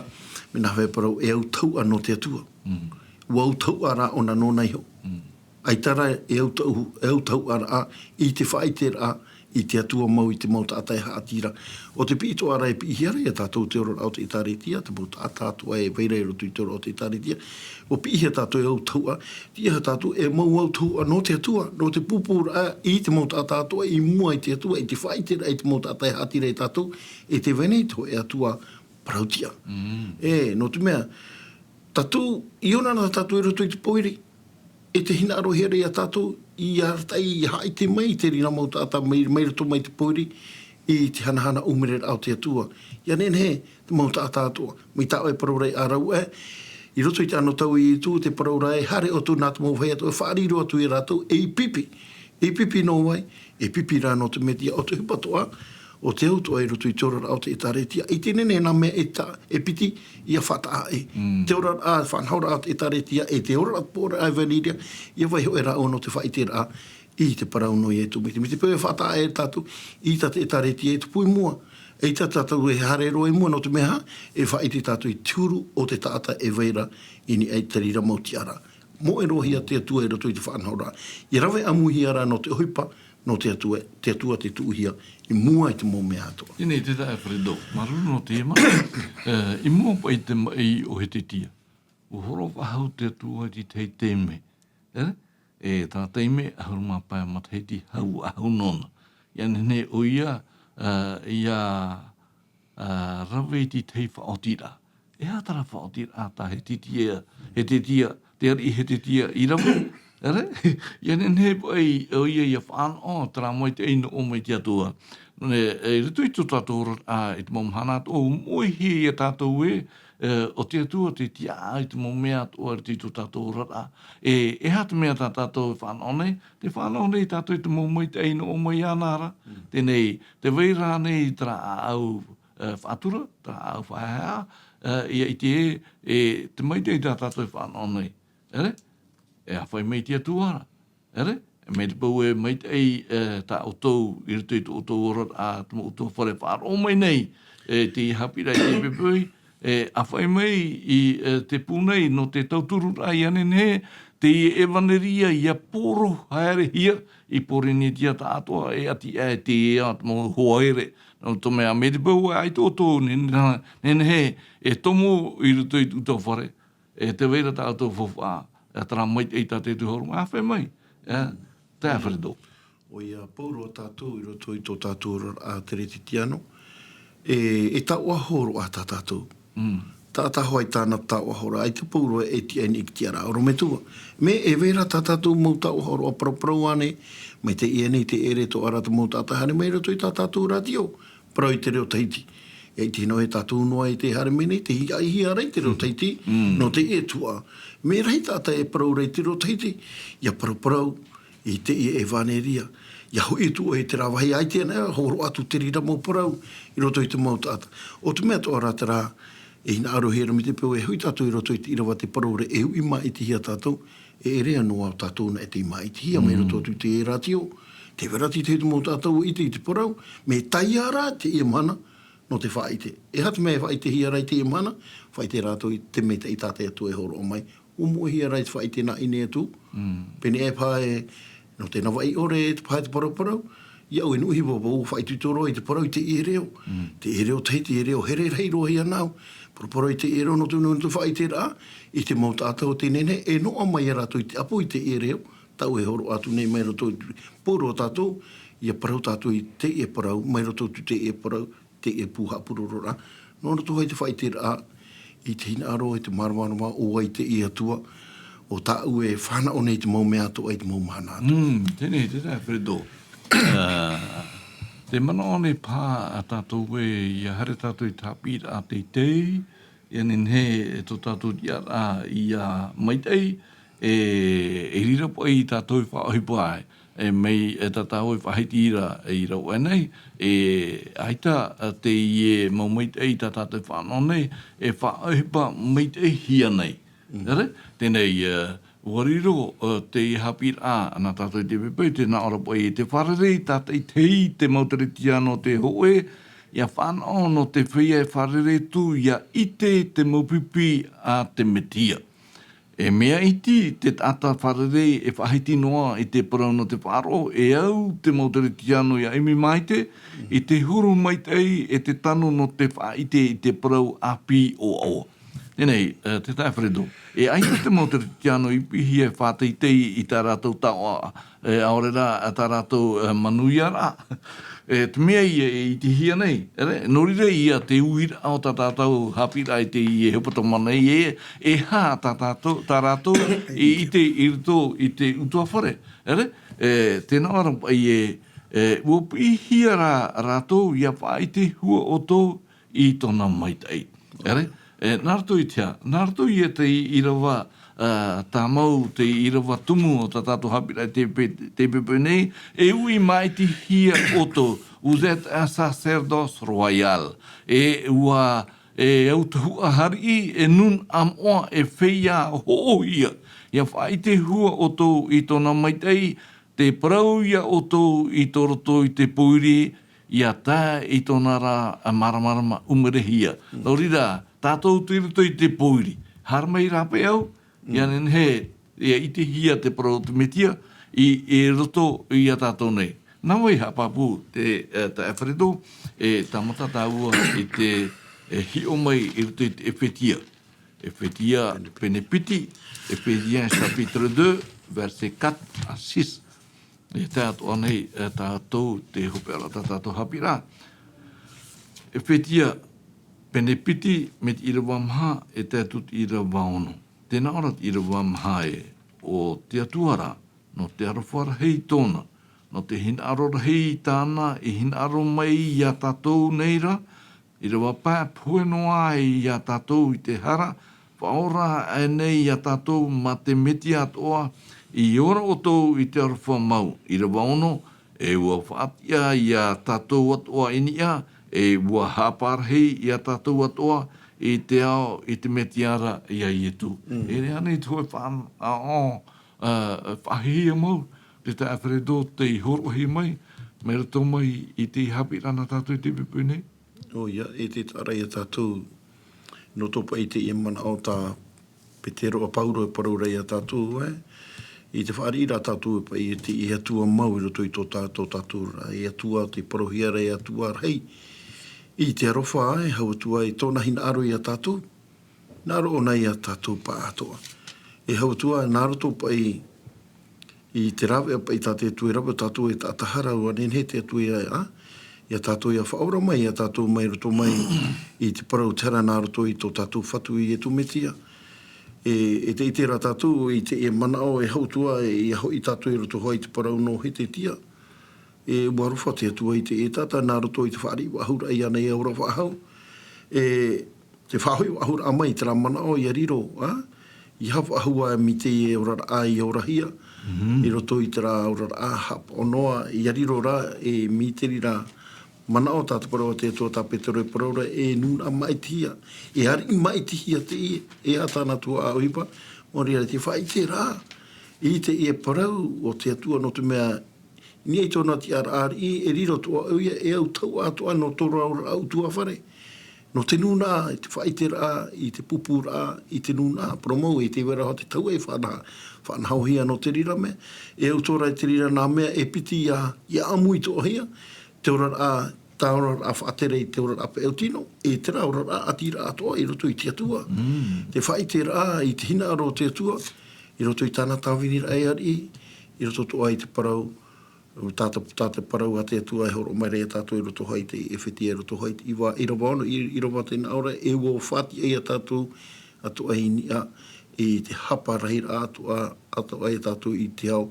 mea nā hea e parau, e autauʻa nō te Atua. Mm. ʻUa autauʻa rā ʻōna nōna iho. Mm. ʻAita rā e autau-, e autauʻaraʻa i te faʻaʻiteraʻa i te Atua mau i te mau taʻata e haʻati ra. ʻO te piʻi atoʻa ra e piʻihia ra ia tātou te oraraʻa o te ʻĒtārētia, te mau taʻata atoʻa e vai ra i roto i te oraraʻa o te ʻĒtārētia. ʻUa piʻihia tātou e autauʻa, tiʻa tātou e mau autauʻa nō te Atua, nō te pūpūraʻa i te mau taʻata atoʻa i mua i te Atua, i te faʻaʻiteraʻa i te mau taʻata e haʻati ra ia tātou, e tē vai nei te hōʻē Atua parau-tiʻa. Mm. E, nō te mea, tātou, ʻia ora na tātou i roto i te pōiri, e tē hinaʻarohia ra ia tātou, ʻia arataʻi, ʻia haʻaʻite mai i te reira mau taʻata mai, mai roto mai te pōiri, i te hanahana ʻōmureraʻa o te Atua. ʻIa nehenehe, te mau taʻata atoʻa, mai tā ʻoe e parau ra ē, ʻa rāua ē, i roto i te anotau o Ietu, tē parau ra ē, haere ʻoutou nā te mau vāhi atoʻa, e faʻariro atu ia rātou, ei pipi, ei pipi nō vai, e pipi rā nō te Metia, ʻo te ʻohipa atoʻa, ʻo te au atoʻa i roto i te oraraʻa o te ʻĒtārētia. ʻIte nei nā mea e ta-, e piti ʻia faʻataʻa aʻe. Mm. Te oraraʻa, faʻanahoraʻa o te ʻĒtārētia, e te oraraʻa, pōʻoraʻa ʻevanelia, ʻia vaiiho e rāua nō te faʻaʻiteraʻa i te parau nō Ietu. Mai te, mai te peu e faʻataʻa aʻe tātou, ʻaita te ʻĒtārētia e tupu i mua. ʻAita tātou e haere roa i mua, nō te mea, e faʻaʻite tātou i te huru o te taʻata e vai ra i niʻa i te reira mau tiʻaraʻa. Moʻe roa hia te Atua i roto i te faʻanahoraʻa. ʻIa rave ʻāmuihia rā nō te ʻohipa, nō te Atua, te Atua tē tuʻuhia i mua i te mau mea atoʻa. Teie nei, tē nā Alfredo, māuruuru nō te mea. E, i mua paʻi i te maʻi o Hetetia. ʻUa hōroʻa faʻahou te Atua i te tahi taime. E, e tā taime, ʻahuru mā pae matahiti, hau ʻahu nōna. ʻIa nehenehe ʻoia, e, ʻia, e, rave i te tahi faʻaotiraʻa. E aha terā faʻaotiraʻa tā Hetetia, Hetetia, te ariʻi Hetetia i rave, ere? ʻIa nehenehe paʻi ʻoia ʻia faʻanaho terā maitaʻi nō ʻō mai te Atua. Nō reira, e, i roto i tō tātou oraraʻa, i te mau mahana atoʻa, ʻua moʻehia ia tātou ē, e, ʻo te Atua tē tiʻa i te mau mea atoʻa i roto i tō tātou oraraʻa. E, e aha te mea tā tātou e faʻanaho nei? Tē faʻanaho nei tātou i te mau maitaʻi nō ʻō mai iāna ra. Mm. Teie nei, tē vai ra ānei terā ʻāʻau, e, faʻatura, terā ʻāʻau faʻaehaeha, e, ʻia ʻite ē, e, te maitaʻi tā tātou e faʻanaho nei. Ere? E āfaʻi mai te Atua ra. Ere? Mai te peu e maitaʻi, e, tā ʻoutou, i roto i tō ʻoutou oraraʻa, tō ʻoutou fare faʻaroʻo mai nei, e, te haʻapiʻiraʻa i teie poʻipoʻi, e, āfaʻi mai i, e, te pū nei nō te tautururaʻa, ʻia nehenehe, teie ʻevanelia ʻia poro haerehia i Pōrīnetia tāʻātoʻa, e ʻati aʻe teie te mau hoa here, nō te mea mai te peu ē ʻaita ʻoutou, ne-, ne-, nehenehe e tomo i roto i tō ʻoutou fare, e tē vai ra tā ʻoutou faufaʻa, ā, terā maitaʻi tā te tū hōroʻa, ā, fai mai, ā, taeaʻe Alfredo. ʻOia, pauroa tātou i roto i tō tātou oraraʻa Teretitiano, e, e taoʻa hōroʻa tā tātou. Mm. Taʻata hoʻi tāna taoʻa hōroʻa, ʻaita pauroa e tiʻa i niʻa i te tiʻaraʻa ʻorometua. Mea e vai ra tā tātou mau taoʻa hōroʻa paraparau ānei, mai teie nei te ʻere tō ʻara te mau taʻata haere mai roto i tā tātou rātio, parau i te reo Tahiti. E ʻite noa e tātou noa e te haere mai nei, te hiaʻaihia ra i te reo Tahiti, Mm. nō teie tuhaʻa. Mea rahi taʻata e parau ra i te reo Tahiti, ʻia paraparau, i teie ʻevaneria. ʻIa hoʻi atu ʻoe i terā vāhi ʻaita ānei, hōroʻa atu te reira mau parau i roto i te mau taʻata. ʻO te mea atoʻa rā terā, e hinaʻarohia ra mai te peu e hoʻi tātou i roto i te ʻīrava te parau ra e uʻi māʻitihia tātou, e ʻere noa tātou nā ʻete māʻitihia mai Mm. roto atu i te rātio, tē vai ra te tahi mau taʻata ʻua ʻite i te parau, mea taiā rā teie mahana, nō te faʻaʻite. E aha te mea e faʻaʻitehia ra i teie mahana, faʻaʻite rātou i te maitaʻi tā te Atua e hōroʻa mai, ʻua moʻehia ra i te faʻaʻite nā ʻineʻi atu. Mm. Pēneiaʻe paha e, nō te navaʻi ʻore, te paha te paraparau, ʻia au e nuʻu hiva vau ʻua faʻaitoito roa i te parau i teie reo. Mm. Teie reo Tahiti, teie reo here rahi roa hia nāu. Paraparau i teie reo nō te, nō te faʻaʻiteraʻa, i te mau taʻata o teie nei, e noaʻa mai ia rātou i te ʻapo i teie reo, tāʻu e hōroʻa atu nei mai roto i te pauroa tātou, ʻia parau tātou i teie parau, mai roto i teie parau, teie pū haʻapurororaʻa. Nō roto hoʻi te faʻaʻiteraʻa, i te hinaʻaro, i te māramarama, ʻo vai teie Atua, ʻo tāʻu e fānaʻo nei te mau mea atoʻa i te mau mahana atoʻa. Mm, teie, teie, Alfredo. Ā, tē manaʻo nei paha tātou ē, ʻia haere tātou i te haʻapiʻiraʻa teitei, ʻia nehenehe e tō tātou tiʻaraʻa ʻia maitaʻi, e, e riro paʻi tātou e faʻaʻohipa ai, e mai, e tātou e faʻahiti ra, i rave nei, e, ʻaita, ā, teie mau maitaʻi tā tātou e fānaʻo nei, e faʻaʻohipa maitaʻihia nei. Mm. ʻEre, teie nei, ā, ʻua riro, ā, te haʻapiʻiraʻa, nā tātou i te poipoi, tē nā ʻō ra paʻi, te fārerei tātaʻitahi te mau Teretiano tē hōʻē, ʻia fānaʻo nō te feiā e fārerei atu, ʻia ʻite te mau pipi a te Metia. E mea iti te taʻata fārerei e faʻahiti noa i te parau nō te faʻaroʻo, e au te mau Teretiano ʻia ʻimi maitaʻi, i te huru maitaʻi e te tano nō te faʻaʻite i te parau ʻāpī ʻoaʻoa. Teie nei, ā, te taeaʻe Alfredo. E ʻaita te mau Teretiano i piʻihia e faʻateitei i tā rātou taoʻa, e, ʻaore rā, ā, tā rātou, ā, manuiaraʻa. E, te mea ïa e ʻitehia nei, ʻere, nō reira ïa te uiraʻa o tā tātou haʻapiʻiraʻa i teie hepetoma nei, e, e aha tā tātou, tā rātou i ʻite i roto i te ʻutuāfare, ʻere, e, tē nā ʻō ra paʻi ē, e, ʻua piʻihia rā rātou ʻia faʻaʻite hua ʻoutou i tōna maitaʻi. ʻEre, e, nā roto i te aha, nā roto ïa te ʻīrava, ā, tāmau, te ʻīrava tumu o tā tātou haʻapiʻiraʻa i te pe-, te poipoi nei, e uʻi māʻitihia ʻoutou, vous êtes un sacerdoce royal. E ʻua, e autahuʻa haʻapiʻi, e nūnaʻa moʻa, e feiā hoʻohia, ʻia faʻaʻite hua ʻoutou i tōna maitaʻi, tē parau ia ʻoutou i tō roto i te pōiri, ʻia tae i tōna ra māramarama ʻumerehia. Mm. Nō reira, tātou tei roto i te pōiri. Haere mai rāpae au, Mm. ʻia nehenehe, ʻia ʻitehia te parau o te Metia, i, i roto ia tātou nei. Nā vai haʻapāpū te, e, taeaʻe Alfredo, e tāmata tāua i te, e hiʻo mai i roto i te Efetia. Efetia pene piti, Éphésiens chapitre deux, versets quatre à six. E tae atoʻa nei, e, tātou te hopeʻa ra tā tātou haʻapiʻiraʻa. Efetia pene piti, mai te ʻīrava maha, e tae atu te ʻīrava ono. Tē nā ʻō ra te ʻīrava maha ē, ʻo te Atua ra, nō te aroha rahi tōna, nō te hinaʻaro rahi tāna i hinaʻaro mai ia tātou nei ra, ʻīrava pae, pohe noa ai ia tātou i te hara, faʻaora aʻe nei ia tātou mā te Metia atoʻa, i ora ʻoutou i te aroha mau. ʻĪrava ono, e ʻua faʻatiʻa ia tātou atoʻa i niʻa, e ʻua haʻaparahi ia tātou atoʻa i te ao i te Metia ra ia Ietu. Mm. E ʻere ānei te hōʻē faʻa-, a, ʻo, a, faʻahiahia mau, te taeaʻe Alfredo tei hōroʻahia mai, mai roto mai i te haʻapiʻiraʻa nā tātou i te poipoi nei. ʻOia, e te taʻa ra ia tātou, nō tō paʻi teie manaʻo tā Petero, a Pauro e parau ra ia tātou, e, i te fāriʻi ra tātou e paʻi i te Atua mau i roto i tō tā-, tō tātou ra, e Atua te parauhia ra, e Atua rahi. I te aroha, e hau atu ai tōna hinaʻaro ia tātou, hinaʻaro ʻōna ia tātou pāʻātoʻa. E hau atu ā, nā roto paʻi i te rāveʻa paʻi tā te Atua e rave, tātou e taʻata hara, ʻua nehenehe te Atua ia, ā, ia tātou ia faʻaora mai, ia tātou mai roto mai i te parau, te hara nā roto i tō tātou Fatu Iesu Mesia. E, e te, i terā tātou, i te, e manaʻo, e hau atu ā, e, ia hoʻi tātou i roto hoʻi i te parau nō Hezekia. E, ʻua aroha te Atua i te, e taʻata nā roto i te fāriʻi faʻahou raʻa iāna e ora faʻahou. E, te faʻahoʻi faʻahou raʻa mai i terā manaʻo ia riro, ā? Ia faʻahou ā mai te oraraʻa i orahia. Mhm. I roto i terā oraraʻa haʻapaʻo noa, ia riro rā, e mai te reira manaʻo tā te parau a te Atua tā Petero e parau ra, e nūnaʻa maʻitihia. E ariʻi maʻitihia teie, e aha tāna tuhaʻa ʻohipa, ʻua riro te faʻaʻite rā. I teie parau o te Atua nō te mea, i niʻa i tōna tiʻaraʻa ariʻi, e riro atoʻa ʻoia, e au tauʻa atoʻa nō tōna oraraʻa ʻutuāfare. Nō te nūnaʻa, i te faʻaʻiteraʻa, i te pūpūraʻa, i te nūnaʻa, parau mau, e te vera hoʻi te tauʻa e faʻanaho, faʻanahohia nō te reira mea, e au atoʻa ra i te reira nā mea e piti ia, ia ʻāmui atoʻahia, te oraraʻa, tā oraraʻa faʻatere i te oraraʻa peʻau tino, e terā oraraʻa ʻātīraʻa atoʻa i roto i te Atua. Mm. Te faʻaʻiteraʻa i te hinaʻaro o te Atua, i roto i tāna tāviniraʻa e ariʻi, i roto atoʻa i te parau, tā te, tā te parau a te Atua e hōroʻa mai ra ia tātou i roto hoʻi i te Efetia, i roto hoʻi i te ʻīrava, ʻīrava ono, ʻī-, ʻīrava tē nā ʻō ra, e ʻua faʻatiʻa ia tātou atoʻa i niʻa i te hapa rahiraʻa atoʻa, atoʻa ia tātou i te ao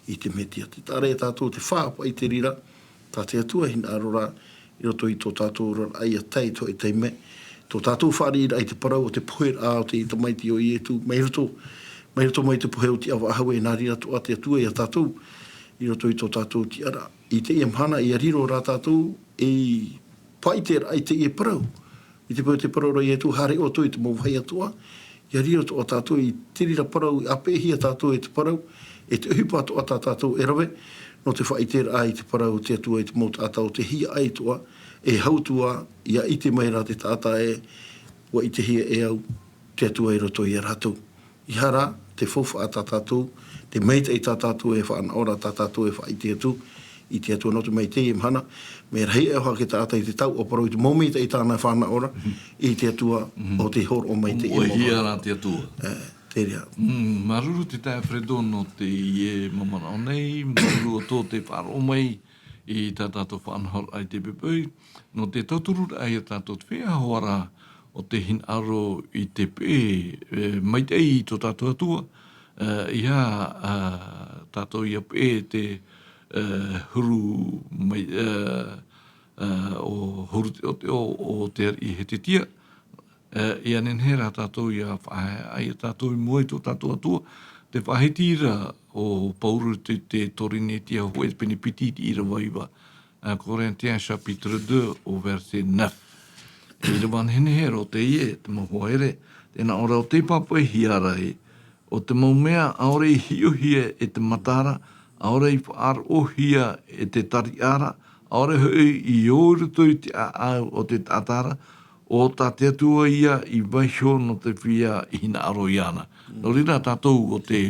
i te Mesia. Tē taʻa ra ia tātou te faʻaʻite i te reira, tā te Atua e hinaʻaro ra i roto i tō tātou oraraʻa ia tae i te hoʻi taime. Tō tātou fāriʻiraʻa i te parau o te poheraʻa o te tamaiti o Iesu, mai roto, mai roto mai te pohe o te ʻāvaʻe faʻahou e nā reira atoʻa te Atua ia tātou, i roto i tō tātou tiʻaraʻa. I teie mahana, ia riro rā tātou ei faʻaʻiteraʻa i teie parau. I te peu tē parau ra Iesu, haere ʻoutou i te mau vāhi atoʻa, ia riro atoʻa tātou i te reira parau, ʻāpeʻehia tātou e te parau, e te ʻohipa atoʻa tā tātou e rave, nō te faʻaʻiteraʻa i te parau o te Atua i te mau taʻata o te hiaʻai atoʻa, e hau atu ā, ia ʻite mai rā te taʻata ē, ʻua ʻitehia e au te Atua i roto ia rātou. ʻEiaha rā te faufaʻa tā tātou, te maitaʻi tā tātou e faʻanaho ra, tā tātou e faʻaʻite atu i te Atua nō te mea i teie mahana, mea rahi aʻe hoʻi te taʻata i te tauʻa parau i te mau maitaʻi tāna e faʻanaho ra, i te Atua o te hōroʻa mai i teie mahana. Hōʻēhia rā te Atua. E, te reira. Mm, māuruuru te taeaʻe Fredo nō teie mau manaʻo nei, māuruuru atoʻa tō te faʻaroʻo mai i tā tātou faʻanahoraʻa i te poʻipoʻi, nō te tauturu ra ia tātou te feiā hoara o te hinaʻaro i te peʻe, e, maitaʻi i tō tātou Atua, e, ʻeiaha, a, tātou ia peʻe te, e, huru mai, e, e, ʻo huru te, o te, o, o te ariʻi Hezekia, e, ʻia nehenehe rā tātou ia faʻaea, ia tātou i mua i tō tātou Atua, te faʻahiti ra ʻo Pauro te, te Korinetia hōʻē pene piti i te ʻīrava iva, un Corinthiens chapitre deux au verset neuf. ʻĪrava nehenehe ra ʻo teie, te mau hoa here, tē nā ʻō ra ʻo tei pāpaʻihia ra ē, ʻo te mau mea ʻaore i hiʻohia e te matara, ʻaore i faʻaroʻohia e te tariʻa ra, ʻaore hoʻi i ō i roto i te ʻāʻau o te taʻata ra, ʻo tā te Atua ïa i vaiiho nō te feiā i hinaʻaro iāna. Nō reira tātou ʻo tē,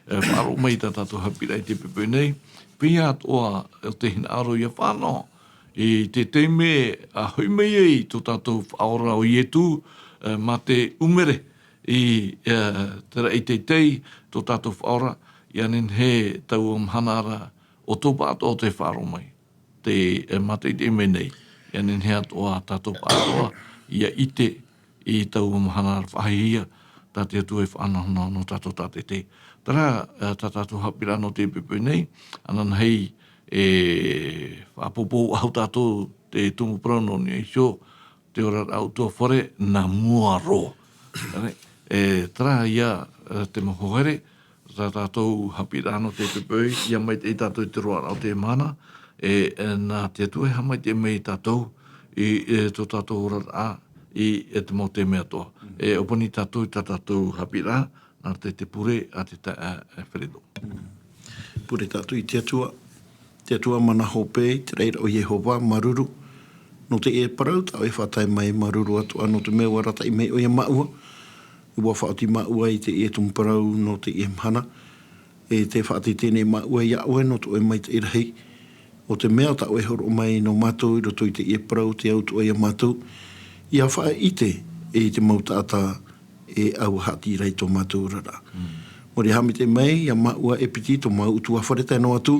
e, faʻaroʻo mai i tā tātou haʻapiʻiraʻa i te poʻipoʻi nei, feiā atoʻa ʻo tē hinaʻaro ʻia fānaʻo, i te taime a hoʻi mai ai tō tātou Faʻaora ʻo Ietu, e, mā te ʻumere i, e, te raʻi teitei tō tātou Faʻaora, ʻia nehenehe taua mahana ra ʻo tō pāʻatoʻa tē faʻaroʻo mai. Te, e, mā te, te mea nei, ʻia nehenehe atoʻa tātou pāʻatoʻa ʻia ʻite i taua mahana ra faʻahiahia, tā te Atua e faʻanahonaho nō tātou tātaʻitahi. Terā, e, tā tātou haʻapiʻiraʻa nō te poʻipoʻi nei, ananahi e faʻapoupou faʻahou tātou te tumu parau nō niʻa iho, te oraraʻa ʻutuāfare nā mua roa. E, terā ïa, e, te mau hoa here, tā tātou haʻapiʻiraʻa nō te poʻipoʻi, ʻia maitaʻi tātou i te roaraʻa o te mahana, e, e, nā te Atua e haʻamaitaʻi mai ia tātou, i, e, tō tātou oraraʻa, i, e, te mau taime atoʻa. E, ʻōpani tātou i tā tātou haʻapiʻiraʻa, nā te, te pure a te ta-, a, a Fredo. Pure tātou i te Atua. Te Atua mana hope, i te raʻi ra ʻo Iehova, māuruuru. Nō teie parau tā ʻoe e faʻatae mai, māuruuru atoʻa nō te mea ʻua arataʻi mai ʻoe ia māua. ʻUa faʻaoti māua i teie tumu parau nō teie mahana. E tē faʻateitei nei māua ia ʻoe nō tō ʻoe maitaʻi rahi. ʻO te mea tā ʻoe e hōroʻa mai nō mātou i roto i teie parau, te au atoʻa ia mātou ʻia faʻaʻite i te mau taʻata e ʻaua haʻatīrā i tō mātou oraraʻa. Mōrī haʻamaitaʻi mai, ia māua e piti tō māua ʻutuāfare tae noa atu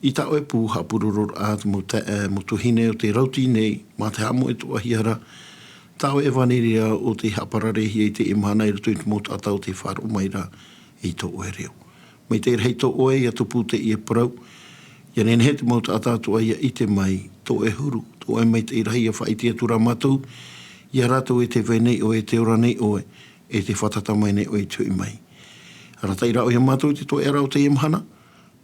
i tā ʻoe pū haʻapurororaʻa, te mau taeaʻe, mau tuahine o tē rauti nei, mā te haʻamoʻe tō ʻoe hiʻoraʻa, tā ʻoe ʻevaneria o tē haʻapararehia i teie mahana i roto i te mau taʻata o tē faʻaroʻo mai ra i tō ʻoe reo. Maitaʻi rahi tō ʻoe, ia tupu teie parau, ia nehenehe te mau taʻata atoʻa ia ʻite mai tō ʻoe huru, tō ʻoe maitaʻi rahi, ia faʻaʻite atu ra mātou ia rātou e tē vai nei ʻoe, e tē ora nei ʻoe, e tē fātata mai nei ʻoe i te hoʻi mai. Arataʻi rā ʻoe ia mātou i te toeʻa o teie mahana,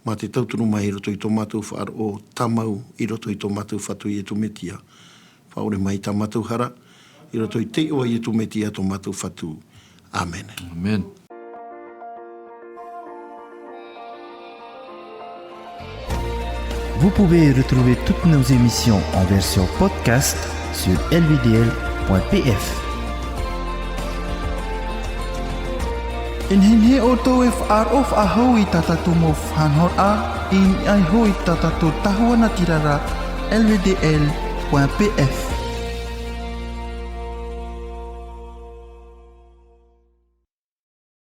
mā te tauturu mai i roto i tō mātou faʻaroʻo tāmau i roto i tō mātou Fatu Iesu Mesia. Faʻaʻore mai tā mātou hara i roto i te iʻoa o Iesu Mesia tō mātou Fatu. ʻĀmene. ʻĀmene. Vous pouvez retrouver toutes nos émissions en version podcast sur L V D L point P F. E nehenehe ʻoutou e faʻaroʻo faʻahou i tā tātou mau faʻanahoraʻa, i niʻa iho i tā tātou tahua natirara, L V D L point P F.